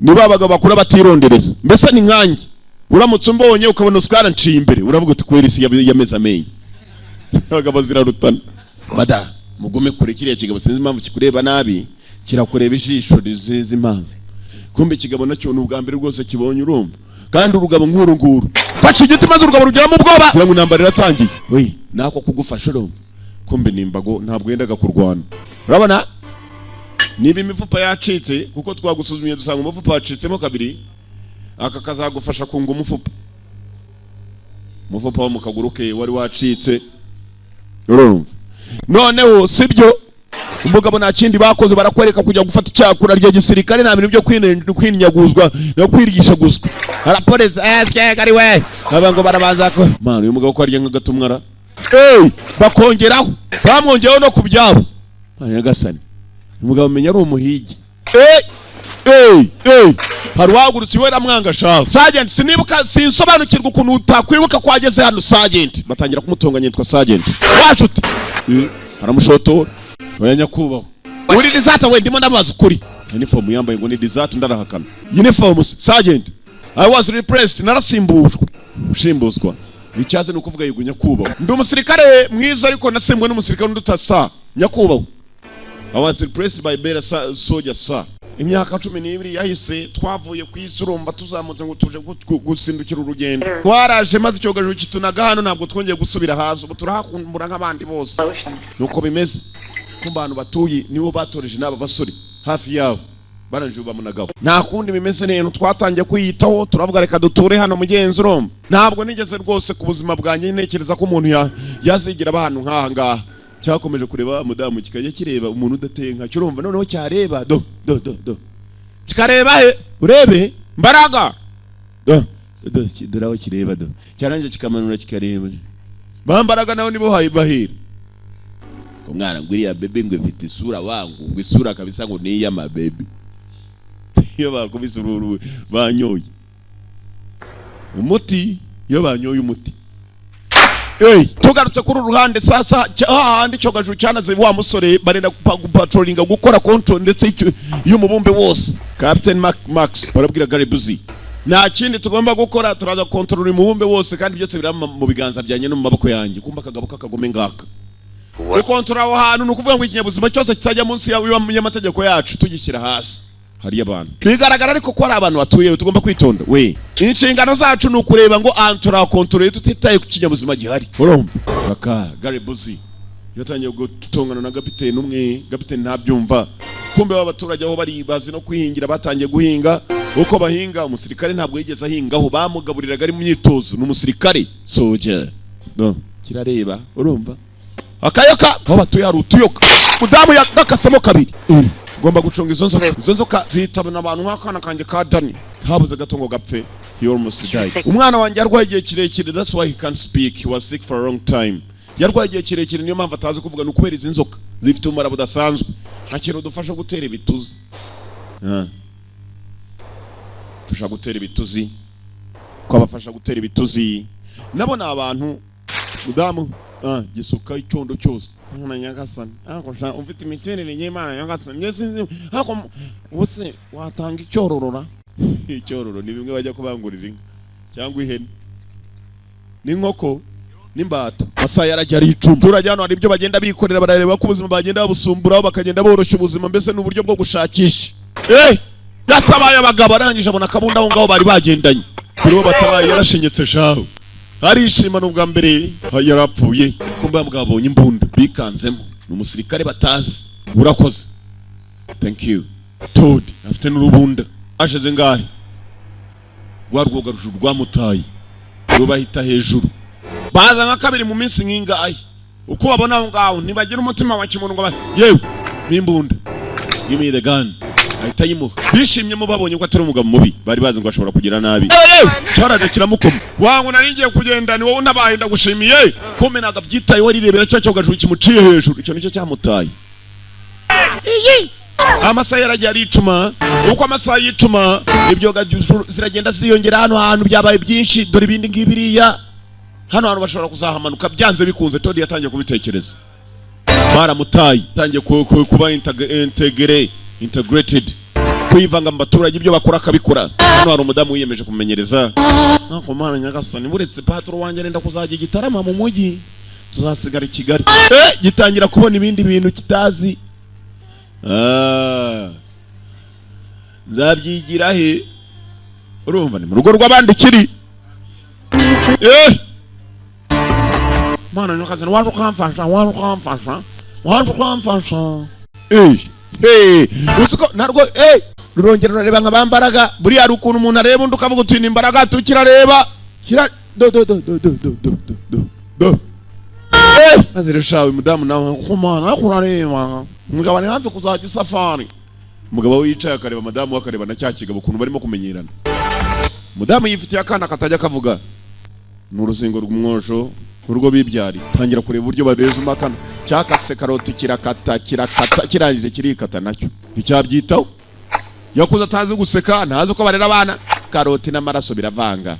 ni ba bagabo bakura batirondereza. Mbese ni nkanjye, uramutse umbonye ukabona Oscar nciye imbere, uravuga uti kweri isi yameze amenyo. Abagabo zirarutana. Mada mugume kure kiriya kigabo, sinzi impamvu kikureba nabi, kirakureba ijisho rizizi impamvu. Kumbe ikigabo nacyo ni ubwa mbere rwose kibonye, urumva kandi urugabo nk'uru nguru fasha igiti, maze urugabo rugeramo ubwoba kugira ngo intambara iratangiye. We nako kugufasha, urumva kumbe ni imbago, ntabwo yendaga kurwana. Urabona niba imifupa yacitse, kuko twagusuzumye dusanga umufupa wacitsemo kabiri, aka kazagufasha kunga umufupa. Umufupa wo mu kaguru ke wari wacitse, urumva. Noneho sibyo, umugabo nta kindi bakoze, barakwereka kujya gufata icyakura rya gisirikare, nta bintu byo kwinyaguzwa no kwirigishaguzwa. Arapolisi ari we aba ngo barabanza ko man uyu mugabo ko arya nk'agatumwara, bakongeraho, bamwongeyeho no ku byabo. Man nyagasani, umugabo menya ari umuhigi. Hari uwahagurutse iwe aramwanga shawe. Sergeant, sinibuka, sinsobanukirwa ukuntu utakwibuka ko wageze hano. Sergeant batangira kumutonganya, yitwa Sergeant wacu uti aramushotora. Oya nyakubahwa, uri deserter we, ndimo ndabaza ukuri. Uniform yambaye ngo ni deserter, ndarahakana. Uniform sergeant, I was replaced, narasimbushwe. Ushimbuzwa icyaze ni ukuvuga yego nyakubahwa, ndi umusirikare mwiza ariko nasimbwe n'umusirikare undi utasa. Nyakubahwa, I was replaced by better soldier sir. Imyaka 12 yahise twavuye ku isi, urumva tuzamutse ngo tuje gusindukira urugendo, twaraje maze icyogajuru kitunaga hano, ntabwo twongeye gusubira hasi. Ubu turahakumbura nk'abandi bose, nuko bimeze. Ku bantu batuye nibo batoreje n'aba basore hafi yabo, barangije bamunagaho. Nta kundi bimeze rero, twatangiye kwiyitaho, turavuga reka duture hano mugenzi. Urumva ntabwo nigeze rwose ku buzima bwanjye ntekereza ko umuntu yazigira aba ahantu nk'aha ngaha. Cyakomeje kureba mudamu, kikajya kireba umuntu udateye nkacyo, urumva. Noneho cyareba do do do do, kikareba he, urebe mbaraga do do, dore aho kireba do, cyarangiza kikamanura kikareba bambaraga nawe nibo bahira umwana ngo iriya bebe ngo ifite isura wangu, ngo isura kabisa ngo ni iy'amabebi. Iyo bakubise ururu banyoye umuti, iyo banyoye umuti. Hey, tugarutse kuri uru ruhande sasa, hahandi icyogajuru cyanaze wa musore, barenda gupatrolinga, gukora control ndetse y'umubumbe wose. Captain Mark Max barabwira Gary Busey, nta kindi tugomba gukora, turaza kontrola umubumbe wose kandi byose biri mu biganza byanjye no mu maboko yanjye. Kumba akagabo k'akagome ngaka gukontorora aho hantu, ni ukuvuga ngo ikinyabuzima cyose kitajya munsi y'amategeko yacu tugishyira hasi. Hariyo abantu bigaragara ariko ko ari abantu batuye, tugomba kwitonda. We inshingano zacu ni ukureba ngo ahantu turakontorore tutitaye ku kinyabuzima gihari, urumva. Baka Gary Busey yatangiye gutongana na kapiteni umwe, kapiteni ntabyumva. Kumbe abaturage aho bari bazi no kwihingira, batangiye guhinga. Uko bahinga, umusirikare ntabwo yigeze ahingaho, bamugaburiraga ari mu myitozo. Ni umusirikare soja no kirareba, urumva akayoka aho batuye hari utuyoka, mudamu yagakasemo kabiri. Ugomba gucunga izo nzoka, izo nzoka zihitabana abantu nk'akana kanjye ka Dani habuze gato ngo gapfe. He almost died. Umwana wanjye yarwaye igihe kirekire, that's why he can't speak. He was sick for a long time. Yarwaye igihe kirekire, niyo mpamvu atazi kuvuga. Ni ukubera izi nzoka zifite ubumara budasanzwe. Nta kintu dufasha gutera ibituzi. Ah. Dufasha gutera ibituzi, ko abafasha gutera ibituzi nabo ni abantu. Mudamu, ah, gisuka icyondo cyose. Mwana nyagasani, ariko sha ufite imiterere y'Imana nyagasani, njye sinzi, ariko ubuse watanga icyororora? Icyororo ni bimwe bajya kubangurira inka cyangwa ihene n'inkoko n'imbata. Amasaha yarajya ari 10. Abaturage hano hari ibyo bagenda bikorera, barareba ko ubuzima bagenda babusumburaho, bakagenda boroshya ubuzima, mbese ni uburyo bwo gushakisha. Eh, yatabaye abagabo, arangije abona akabunda aho ngaho bari bagendanye. Kuri bo batabaye yarashinyitse shaho, arishima. Ni ubwa mbere yarapfuye kumbe bwabonye imbunda bikanzemo. Ni umusirikare batazi. Urakoze, thank you. Todd afite n'urubunda ashize ngahe rwa rwogarujuru rwamutaye, rubahita hejuru. Baza nka kabiri mu minsi nk'ingahe, uko babona aho ngaho ntibagira umutima wa kimuntu ngo yewe n'imbunda, give me the gun. Ahita ayimuha bishimyemo, babonye ko atari umugabo mubi bari bazi ngo ashobora kugira nabi. Yewe, cyaraje kiramukoma. Wangu nari ngiye kugenda, ni wowe unabaye, ndagushimiye. Kumbe ntabwo abyitayeho, arirebera cya cyogajuru kimuciye hejuru. Icyo nicyo cyamutaye. Iyi amasaha yaragiye aricuma. Uko amasaha yicuma, ibyogajuru ziragenda ziyongera hano hantu, byabaye byinshi. Dore ibindi ngibiriya hano hantu bashobora kuzahamanuka byanze bikunze. Todd yatangiye kubitekereza. Baramutaye, yatangiye kuba integrated, kwivanga mu baturage, ibyo bakora akabikora. Hano hari umudamu wiyemeje kumenyereza. Nako Mana nyagasani, buretse patro wanjye arenda kuzajya igitarama mu mujyi, tuzasigara i Kigali. Eh, gitangira kubona ibindi bintu kitazi. Ah. Nzabyigira he? Urumva ni mu rugo rw'abandi kiri. Eh, Mana nyagasani, waje ukamfasha, waje ukamfasha, waje ukamfasha. Eh, eh, uzi ko narwo, eh, rurongera rurareba nka bambaraga. Buriya hari ukuntu umuntu areba undi ukavuga uti ni imbaraga. Tukirareba kira do do do do do do do do do do. Eh, maze rero shawe mudamu nawe kumana, ariko urareba umugabo ari hafi kuzajya isafari. Umugabo we yicaye akareba madamu we, akareba na cya kigabo, ukuntu barimo kumenyerana. Mudamu yifitiye akana katajya kavuga, ni uruzingo rw'umwojo urwo bibyari. Tangira kureba uburyo bareza akana cyakase karoti, kirakata, kirakata, kirangije kirikata nacyo nticyabyitaho. Yakuze atazi guseka, ntazi uko barera abana. Karoti n'amaraso biravanga.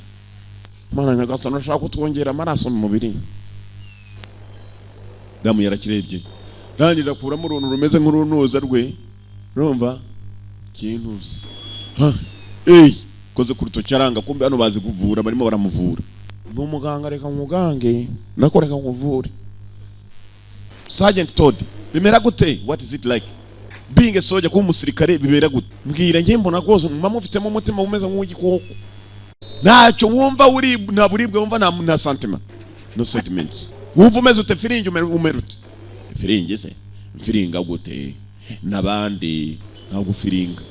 Mana nyagasani, urashaka kutwongera amaraso mu mubiri? Damu yarakirebye, rangije akuramo uruntu rumeze nk'urunuza rwe. Urumva kintuza. Ha, ey, koze ku rutoki aranga. Kumbe hano bazi kuvura, barimo baramuvura. Ni umuganga. Reka nkugange nako, reka nkuvure. Sergeant Todd, bimera gute? What is it like being a soldier? Kuba umusirikare bibera gute? Mbwira. Njye mbona rwose muba mufitemo umutima umeze nk'uw'igikoko, ntacyo wumva uri, nta buribwe wumva, nta sentiment, no sentiments. Wumva umeze ute? Feeling umere ute? Feeling se mfiringa gute n'abandi? Ntabwo ufiringa,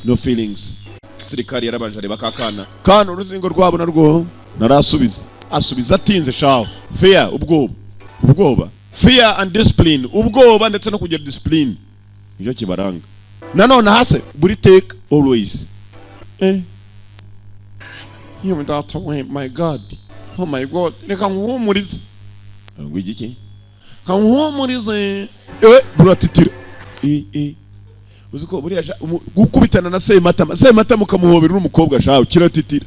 no feelings. Sirikari yarabanje areba kakana kana uruzingo rwabo narwo narasubiza, asubiza atinze shaho. Fear, ubwoba, ubwoba, fear and discipline, ubwoba ndetse no kugira discipline, nicyo kibaranga. Nanone hase buri take always. Eh, yewe data we, my God, oh my God, reka nkuhumurize. Ngo igiki? Nkuhumurize. Eh, buratitira. Eh, eh, uzi ko buriya gukubitana na Sematama, Sematama ukamuhobera uri umukobwa shawe, kiratitira.